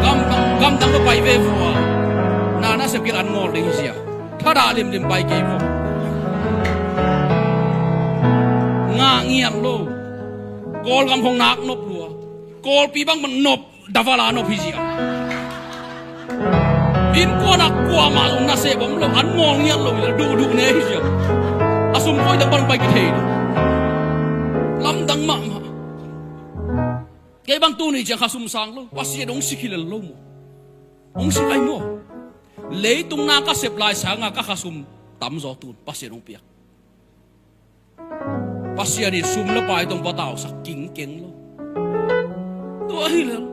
Gamdang, gamdang ka pai ve vua. Na, na sem kil an ngawl ding hi zia. Thadah limlim pai kei vua. Ngah ngiat lo. Kawlgam kong nak nop lua. Kawlpi bang man nop. Davala nop hi zia. Innkuan ah kuamah zong nasep om lo, an ngawl ngiat lo, duhduh ne hi zia. A sum koi dang bang pai kithei lo. Lamdang mahmah. Kei bang tuni ciang kha sum sang lo, Pasian hong sik hi lel lo maw? Hong sik ai maw? Leitung na ka sep lai sanga ka kha sum tamzaw tun Pasian hong piak. Pasian in sum le pai tawh hong patausak kingkeng lo. Tua hi lel.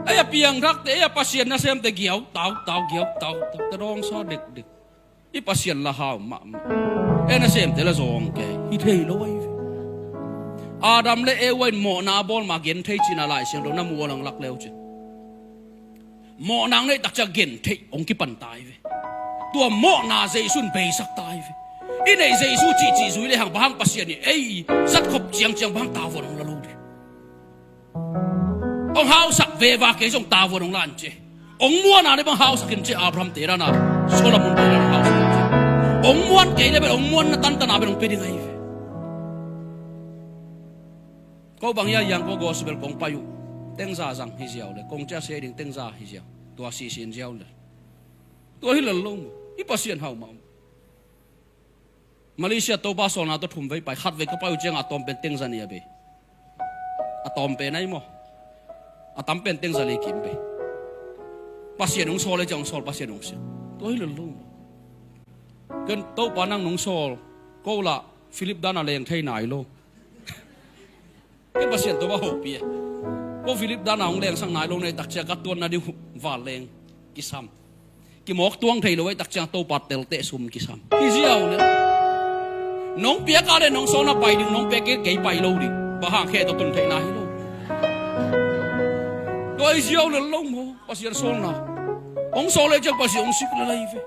Ei a piangthakte, ei a Pasian nasemte giau tautau, giau tautau, ta dawngsa dekdek. I Pasian la hau mahmah. Ei nasemte la zawng kei hi thei lo ai ve. Adam le Eva in mawhna a bawl ma genthei cihna Lai Siangtho na mu a lang lak leu cin. Mawhna hong neih takciang gentheih hong kipan ta hi ve. Tua mawhna Jesu in beisak ta hi ve. I neih Jesu cihcih zui le hang bang hang Pasian in ei zat khop ciangciang bang hang tavuan hong la lo ding. Hong hausak veva kei zong tavuan hong la in ci. Hong muana le bang hausak in ci, Abraham te dana, Solomon te dana hausak in ci. Hong muan kei le bel hong muanna tantana bel hong pia ding ahi ve. Ko bang hia hiang ko gospel kong pai uh tengza zang hi ziau le kong cia se ding tengza hi ziau. Tua sisin ziau le tua hi lel lo maw? I Pasian hau mah. Malaysia Topa sawlna tawh thum vei pai, khat vei ka pai uh ciangah a tawm pen tengza nih a bei. A tawm pen ahi maw? A tam pen tengza li kim bei. Pasian hong sawl le ciang hong sawl, Pasian hong siam. Tua hi lel lo maw? Ken Topa nang nong sawl ko lah Philip dana leng thei nai lo. Ken Pasian Topa hopih e. Ko Philip dana hong lengsak nai lo nei takciang ka tuanna ding uh vanleng kisam. Kimawk tuang thei lo ei takciang Topa telte sum kisam. Hi ziau le nong piak a le nong sawlna pai ding, nong piak kei kei pai lo ding. Bang hang khe tawh tun theihna hi lo. Tua hi ziau le lo maw? Pasian sawlna hong sawl le ciang Pasian hong sik le lai ve.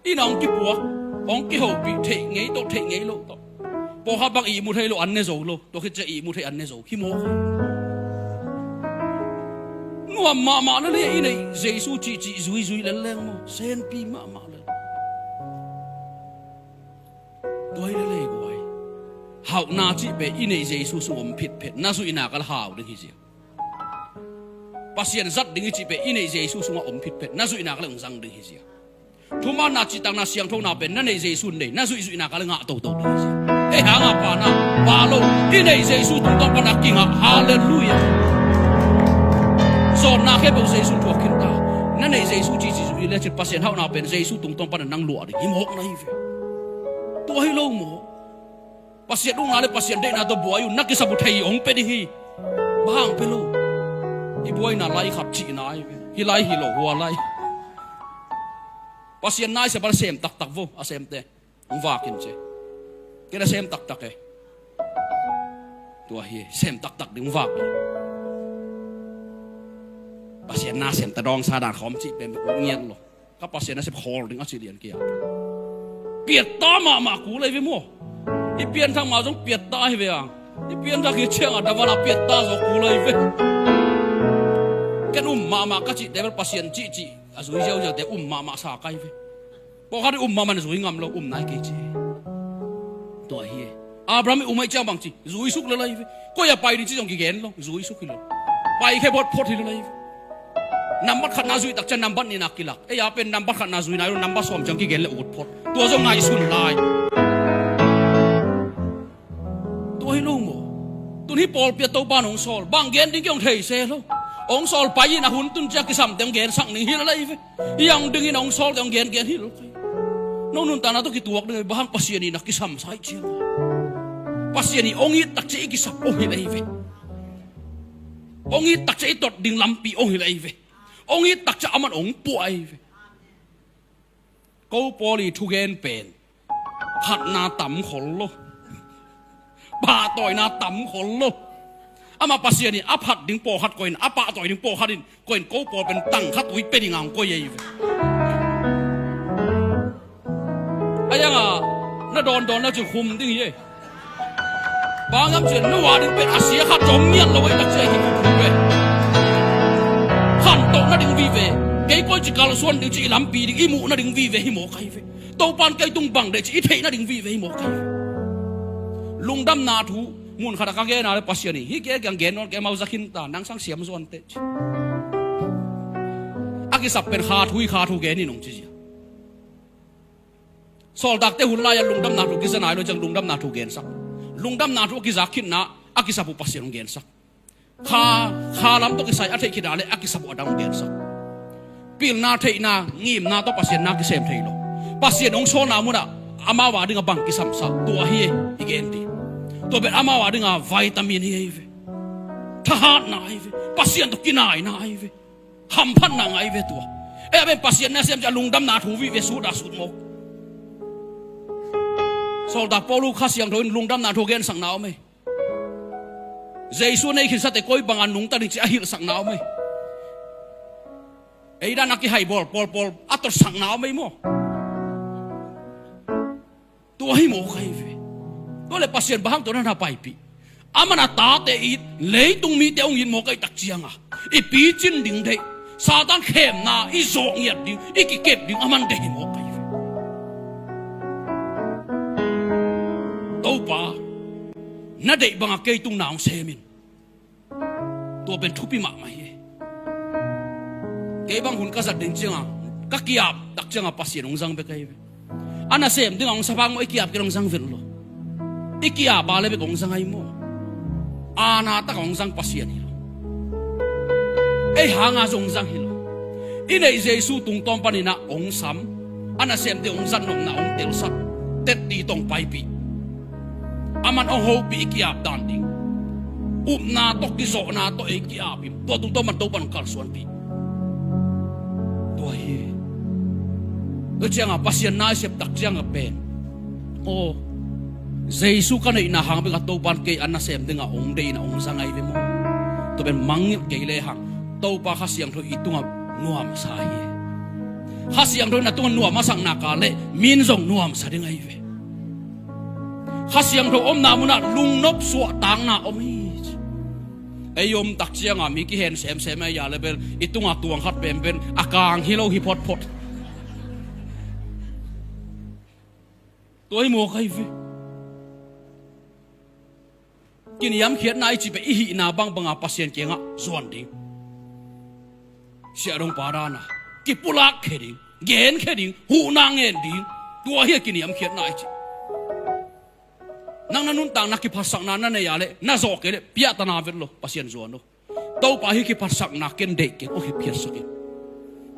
Ina hong kipuak, hong kihopih, theih ngei tawh, theih ngei lo tawh. Pawlkhat bang ihmu thei lo, an ne zo lo, tua khit ciang ihmu thei an ne zo. Hi maw? Nuam mahmah lel hi, i neih Jesu cihcih zuizui lel leng maw? Senpi mahmah lel. Tua hi lel ei guai. Hauhna cih pen i neih Jesu sung om phitphet, na zuihna kal hau ding hi zia. Pasian zat ding i cih pen i neih Jesu sungah om phitphet, na zuihna kal hong zang ding hi zia. Thumanna, cihtakna, siangthona pen na neih Jesu in nei, na zuihzuihna kal ngah toto ding hi zia. Ei hanga pana pa lo, i neih Jesu tungtawn pana kingah. Halleluiah. Zawnna khempeuh Jesu thuak khin ta. Na neih Jesu cihcih zuih le cin Pasian hauhna pen Jesu tungtawn pana nang luah ding hi mawk na hi ve. Tua hi lo maw? Pasian ukna le Pasian deihna tawh buai un, na kisap uh thei hong pia ding hi. Bang hang pia lo? I buaina lai khat cihna ahi ve. Hih lai hi lo, hua lai. Pasian naisem a sem taktak vo, a semte. Hong vak in ci. Kei na sem taktak e. Tua hi, sem taktak ding hong vak lo. Pasian na sem ta dawngsa dan khawm cih pen uk ngiat lo. Ka Pasian nasep khawl ding a ci lian kei a. Piatta mahmah kul ahi ve maw? I pianthak mah zong piatta ahi ve a. I pianthak hi ciangah davala piatta zaw kul ahi ve. Ken um mahmah ka cihte bel Pasian cihcih a zui ziauziaute um mahmah sa ka hi ve. Pawlkhat in um mahmah na zui ngam lo, um nai kei ci. Tua hi e. Abraham in um ahih ciang bang ci, zuisuk lel ahi ve. Koi a pai ding ci zong kigen lo, zuisuk hi lo. Pai khe photphot hi lel ahi ve. Nambat khatna zuih takciang nambat nihna kilak. Ei a pen nambat khatna zui nai lo, nambat sawm ciang kigen le ut phot. Tua zong ngaihsun lai. Tua hi lo maw? Tun hih pawlpi ah Topa in hong sawl, bang gen ding kei hong thei se lo. Hong sawl pai in a hun tun ciang kisamte hong gensak ning hi lel ahi ve. Hi hang dingin a hong sawlte hong gengen hi lo kei. No nuntakna tawh kituak ding hi, bang hang Pasian in a kisamsa ahih ciangin. Pasian in hong it takciang i kisap hong hilh ahi ve. Hong it takciang i tot ding lampi hong hilh ahi ve. Hong it takciang aman hong puah ahi ve. Ko Paul i thugen pen phatna tam khol lo, pahtawina tam khol lo. Amah Pasian in a phat ding pawlkhat koih in, a pahtawi ding pawlkhat in koih in, ko Paul pen tang khat ui pia ding a hong koih ahi ve. A iang a na dawndawn na cih khum ding hi ei. Bang hiam cih leh na vak ding pen a sia khat zong ngiat lo ei, tak ciang hi khum ve. Khantoh nading vive, kei koici kalsuan ding cih i lampi ding i muh nading vive hi mawk ahi ve. Topa'n kei tung bang deih cih i theih nading vive hi mawk ahi ve. Lungdamna thu mun khat a ka gen a leh Pasian in hih kei kiang gen nawn kei, amau za khin ta, nang sang siam zuan teh ci. A kisap pen kha thu hi, kha thu gen in hong ci zia. Sawltakte hun lai-ah lungdamna thu kiza nai lo ciang lungdamna thu gensak. Lungdamna thu a kizak khitna a kisap uh Pasian hong gensak. Kha, kha lam tawh kisai a theih khit a leh a kisap uh a dang hong gensak. Pilna theihna, ngimna tawh Pasian na kisem thei lo. Pasian hong sawlna munah amau a dingah bang kisamsa, tua hi ei i gen ding. Tua pen amau a dingah vitamin hi ei ve. Thahatna ahi ve. Pasian tawh kinaina ahi ve. Hamphatna ngai ve tua. Ei a pen Pasian na sem ciang lungdamna thu vive sut a sut mawk. Sawltak Paul uh Kha Siangtho in lungdamna thu gensakna om ei. Jesu nei khinsate koi bangah nungta ding cih a hilhsakna om ei. Ei dan a kihai bawl pawlpawl a totsakna om ei maw. Tua hi mawk ahi ve. Tua leh Pasian bang hang tawh na na paipih? Aman a tate it, leitung mite hong it mawk ahih tak cianga i picin ding deih, Satan khemna i zawh ngiat ding, i kikep ding aman deih hi mawk ahi ve. Topa, na deih banga kei tung na hong sem in. Tua pen thupi mahmah hi. Kei bang hun ka zat ding cianga, ka ki-ap tak cianga Pasian hong zang bek ahi ve. A nasem dinga hong sa bang maw, i ki-ap kei hong zang vet lo. I ki-ap a le bek hong zang ahi maw. Aana taka hong zang Pasian hi lo. Ei hanga zong hong zang hi lo. I neih Jesu tungtawng paninah hong sam. A nasemte hong zat nopna hong telsak. Tetti tawh hong paipih. Aman hong hopih i ki-ap dan ding. Upna tawh kizawhna tawh ei ki-ap in. Tua tungtawng pan Topan hong kalsuanpih. Tua hi. Tua cianga Pasian na i sep tak cianga pen, aw, Jesu ka neihna hang beka Topan kei a nasem dinga hong deihna hong zang ahi ve maw. Tua pen mangngilh kei lehang Topa Kha Siangtho i tungah nuamsa hi. Kha Siangtho na tungah nuam a sakna ka leh min zong nuamsa ding ahi ve. Kha Siangtho omna munah lungnop suahtakna om hi ci. Ei om tak cianga mi kihen semsem ei a le bel i tunga tuang khat penpen a kang hi lo hi photphot. Tua hi mawk ahi ve. Kiniamkhiatna i cih pen i hihna bangbanga Pasian kiangah zuan ding. Siahdongpa dana kipulak khia ding, gen khia ding, huhna ngen ding. Tua hi a kiniamkhiatna i cih. Nang na nuntakna kiphatsakna na nei a leh na zawh kei leh piahtana vet lo, Pasian zuan lo. Topa, hih kiphatsakna ken deih keng, hong hepkhiatsak in.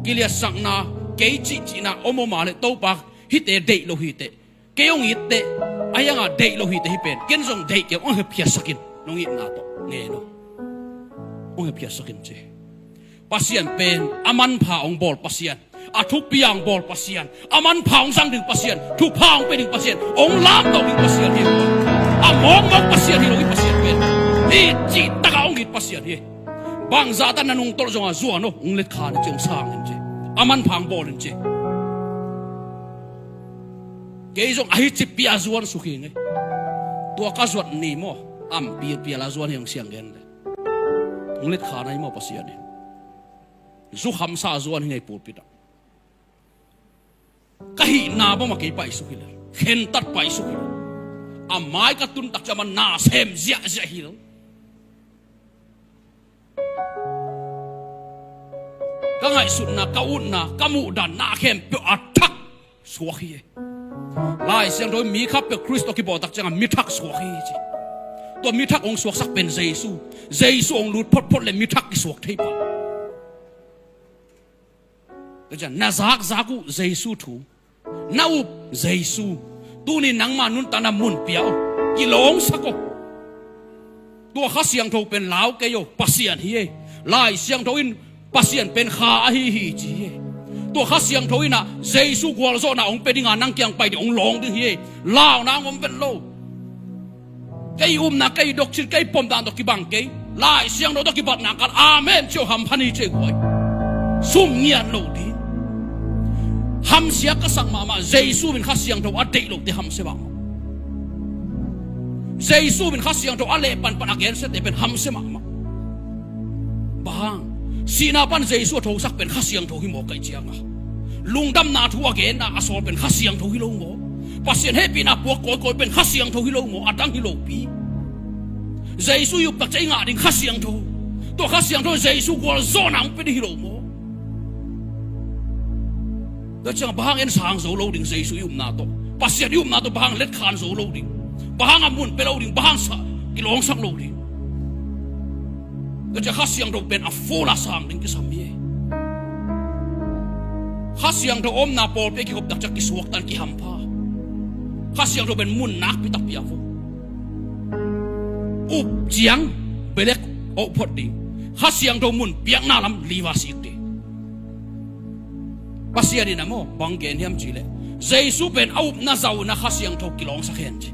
Kiliatsakna, kei cihcihna om om a leh Topa, hihte deih lo hiteh, kei hong itteh, a hianga deih lo hiteh hih pen ken zong deih keng, hong hepkhiatsak in. Nong itna tawh ngen aw. Hong hepkhiatsak in ci. Pasian pen a manpha hong bawl Pasian, a thupi a hong bawl Pasian, a manpha hong zang ding Pasian, thupha hong pia ding Pasian, hong lamto ding Pasian hi. A mawkmawk Pasian hi lo hi Pasian pen. Hih cihtakah hong it Pasian hi. Bangzahta na nungtolh zonga zuan aw, hong letkhan in ci, hong sang in ci. A manpha hong bawl in ci. Kei zong ahi ci pia zuan suk hi ngei. Tua ka zuat ni maw, am pilpiala zuan hi hong siang gen le. Hong letkhan ahi maw Pasian in. Zu khamsa zuan hi ngei pulpit ah. Ka hihna bangmah kei paisuk hi lo. Khentat paisuk hi lo. A mai ka tun tak ciang amah na sem ziahziah hi lo. Ka ngaihsutna, ka utna, ka muhdan na khempeuh a thak suak hi. Lai Siangtho in mi khatpeuh Khrist tawh kibawl tak ciangah mi thak suak hi ci. Tua mi thak hong suaksak pen Jesu. Jesu hong lut photphot le mi thak kisuak thei pah. Tua ciang na zakzak uh Jesu thu, na up Jesu. Tuni nangma nuntakna mun pia aw, kilawngsak aw. Tua Kha Siangtho pen lau kei aw, Pasian hi ei. Lai Siangtho in Pasian pen kha ahi hi ci hi ei. Tua Kha Siangtho in ah Jesu gualzawhna hong pia dinga nang kiang pai ding hong lawng ding hi. Launa hong om vet lo. Kei upna, kei doctrine, kei pomdan tawh kibang kei. Lai Siangtho tawh kibatna kal amen ci-a hampha ni ci-a guai. Sum ngiat lo ding. Hamsia ka sak mahmah, Jesu in Kha Siangtho a deih lote hamsia mahmah. Jesu in Kha Siangtho a leh panpan a gensiate pen hamsia mahmah. Bang hang? Sihna pan Jesu a thosak pen Kha Siangtho hi maw kaih cianga? Lungdamna thu a genna a sawl pen Kha Siangtho hi lo maw? Pasian hehpihna puak kawikawi pen Kha Siangtho hi lo maw? A dang hi lopi. Jesu i uptak ciang i ngah ding Kha Siangtho. Tua Kha Siangtho Jesu gualzawhna hong pia ding hi lo maw? Tua ciang bang hang en sang zo lo ding Jesu i upna tawh? Pasian i upna tawh bang hang letkhan zo lo ding? Bang hang a mun pia lo ding? Bang hang sa kilawngsak lo ding? Tua ciang Kha Siangtho pen a full a sang ding kisam hi. Kha Siangtho omna pawlpi a kikhop tak ciang kisuaktan kihampha. Kha Siangtho pen mun nakpi tak pia vo. Up ciang belek awh phot ding. Kha Siangtho mun piakna lam liva sik ding. Pasian in a maw bang gen hiam cihleh, Jesu pen a upna zau in a Kha Siangtho kilawngsak hen ci.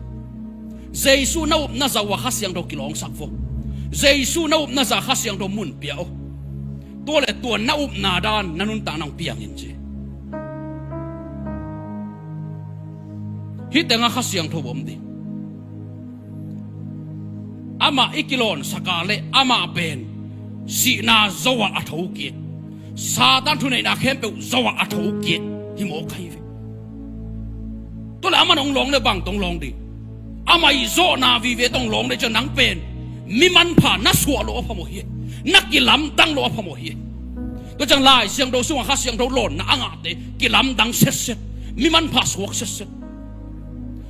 Jesu na upna zau a Kha Siangtho kilawngsak vo. Jesu na upna za Kha Siangtho mun pia aw. Tua le tua na upna dan na nuntakna hong piang in ci. Hih tengah Kha Siangtho om ding. Amah i kilawnsak a le amah pen sihna zo-ah a thokik, Satan thuneihna khempeuh zo-ah a thokik hi mawk ahi ve. Tua le amah in hong lawng le bang tawh hong lawng ding? Amah i zawhna vive tawh hong lawng le ciang nang pen mi manpha na suah lo a phamawh hi. Na kilamdang lo a phamawh hi. Tua ciang Lai Siangtho sungah Kha Siangtho lawnna a ngahte kilamdang setset, mi manpha suak setset.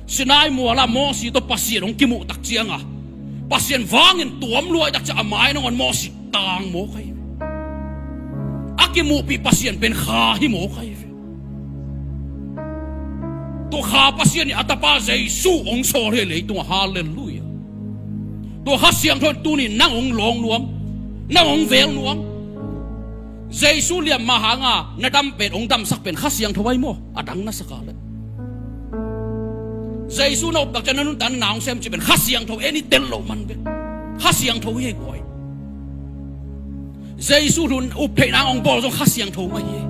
Sinai mualah Mosi tawh Pasian hong kimuh tak cianga Pasian vangin tuam luai tak ciang a mai nangawn Mosi tang mawk ahi ve. A kimuhpih Pasian pen Kha hi mawk ahi ve. Tua Kha Pasian in a tapa Jesu hong sawl hi leitungah. Halleluiah. Tua Kha Siangtho in tuni nang hong lawng nuam, nang hong vel nuam. Jesu liamma hanga na dam pen hong damsak pen Kha Siangtho ahi maw? A dang na sak a le Jesu na uptak ciang na nuntakna hong sem cih pen Kha Siangtho en i tel loh man bek. Kha Siangtho hi ei guai. Jesu thu up theihna hong bawl zong Kha Siangtho mah hi.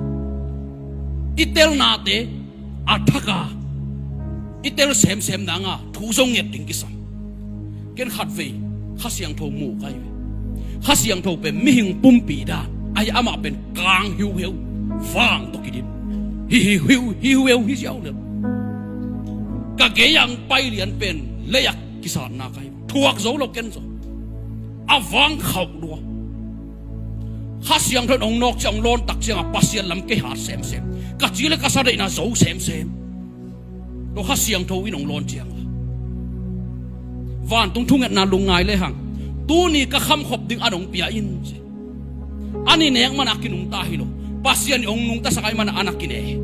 I telnate a thak a i tel semsem nanga thu zong nget ding kisam. Ken khatvei Kha Siangtho mu kai ve. Kha Siangtho pen mihing pumpi dan ahi, amah pen kang hiuheu, vang tawh kidin hi, hi, hiu hiuheu hi ziau le ka gei ang pai lian pen leiah kisatna kai ve. Thuak zo lo ken zo. A vang khauh lua. Kha Siangtho in hong nawk ciang hong lawn tak ciangah Pasian lam kei hat semsem, ka ci le ka sa deihna zo semsem. Tua Kha Siangtho in hong lawn ciangah vantung thungetna lungngai lehang tuni ka khamkhop ding an hong pia in ci. An i nek mana a kinungta hi lo. Pasian in hong nungtasak ahi mana an a kine hi.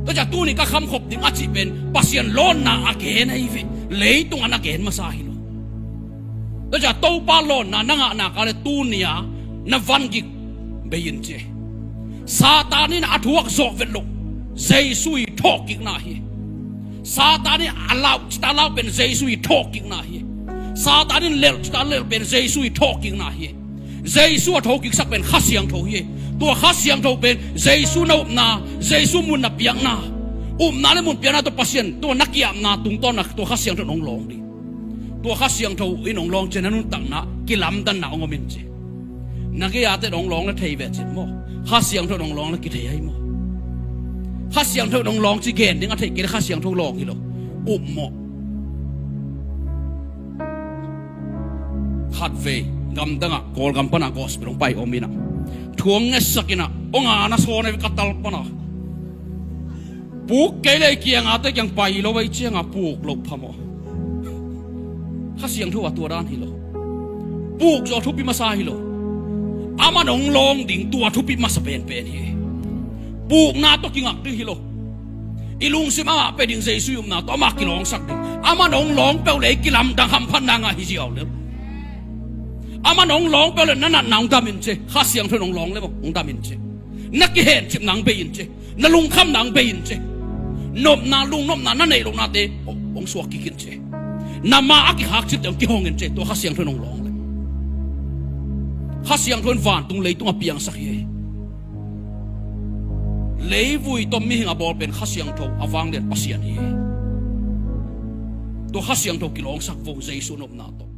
Tua ciah tuni ka khamkhop ding a cih pen Pasian lawnna a gen ahi ve. Leitung an a gen masa hi lo. Tua ciah Topa lawnna na ngah nak a le tuni-a na vangik bei in ci. Satan in a thuak zawh vet loh Jesu i thawhkikna hi. Satan in a lauh cita lauh pen Jesu i thawhkikna hi. Satan in lelh cita lelh pen Jesu i thawhkikna hi. Jesu a thokiksak pen Kha Siangtho hi. Tua Kha Siangtho pen Jesu na upna, Jesu mun na piakna, upna le mun piakna tua Pasian tua na kiapna tungtawn a tua Kha Siangtho in hong lawng ding. Tua Kha Siangtho in hong lawng ciang na nuntakna kilamdanna hong om in ci. Na gei-ate in hong lawng le thei ve cin maw? Kha Siangtho in hong lawng le kithei ahi maw? Kha Siangtho in hong lawng ci gen ding a theih kei le Kha Siangtho lawng hi lo. Up maw? Khatvei gamdangah Kawlgam panah gospel hong pai om inah thu hong ngetsak inah hong ana sawn ahi ve ka tal panah. Puk kei le kiangate kiang pai lo ei cianga puk loh phamawh. Kha Siangtho a tua dan hi lo. Puk zaw thupi masa hi lo. Aman hong lawng ding tua thupi masa penpen hi. Pukna tawh kingak ding hi lo. I lungsim amah pia ding Jesu i upna tawh amah kilawngsak ding. Aman hong lawng peuh le i kilamdang hamphatna ngah hi ziau lel. Aman hong lawng peuh le na natna hong dam in ci. Kha Siangtho in hong lawng le maw hong dam in ci. Na kihencipna hong bei in ci. Na lungkhamna hong bei in ci. Nopna, lungnopna na neih lohnate hong, hong suak kik in ci. Na ma a kikhak cipte hong kihong in ci. Tua Kha Siangtho in hong lawng leh, Kha Siangtho in vantung leitung a piangsak hi. Leivui tawh mihing a bawl pen Kha Siangtho a vanglian Pasian hi. Tua Kha Siangtho kilawngsak vo Jesu nopna tawh.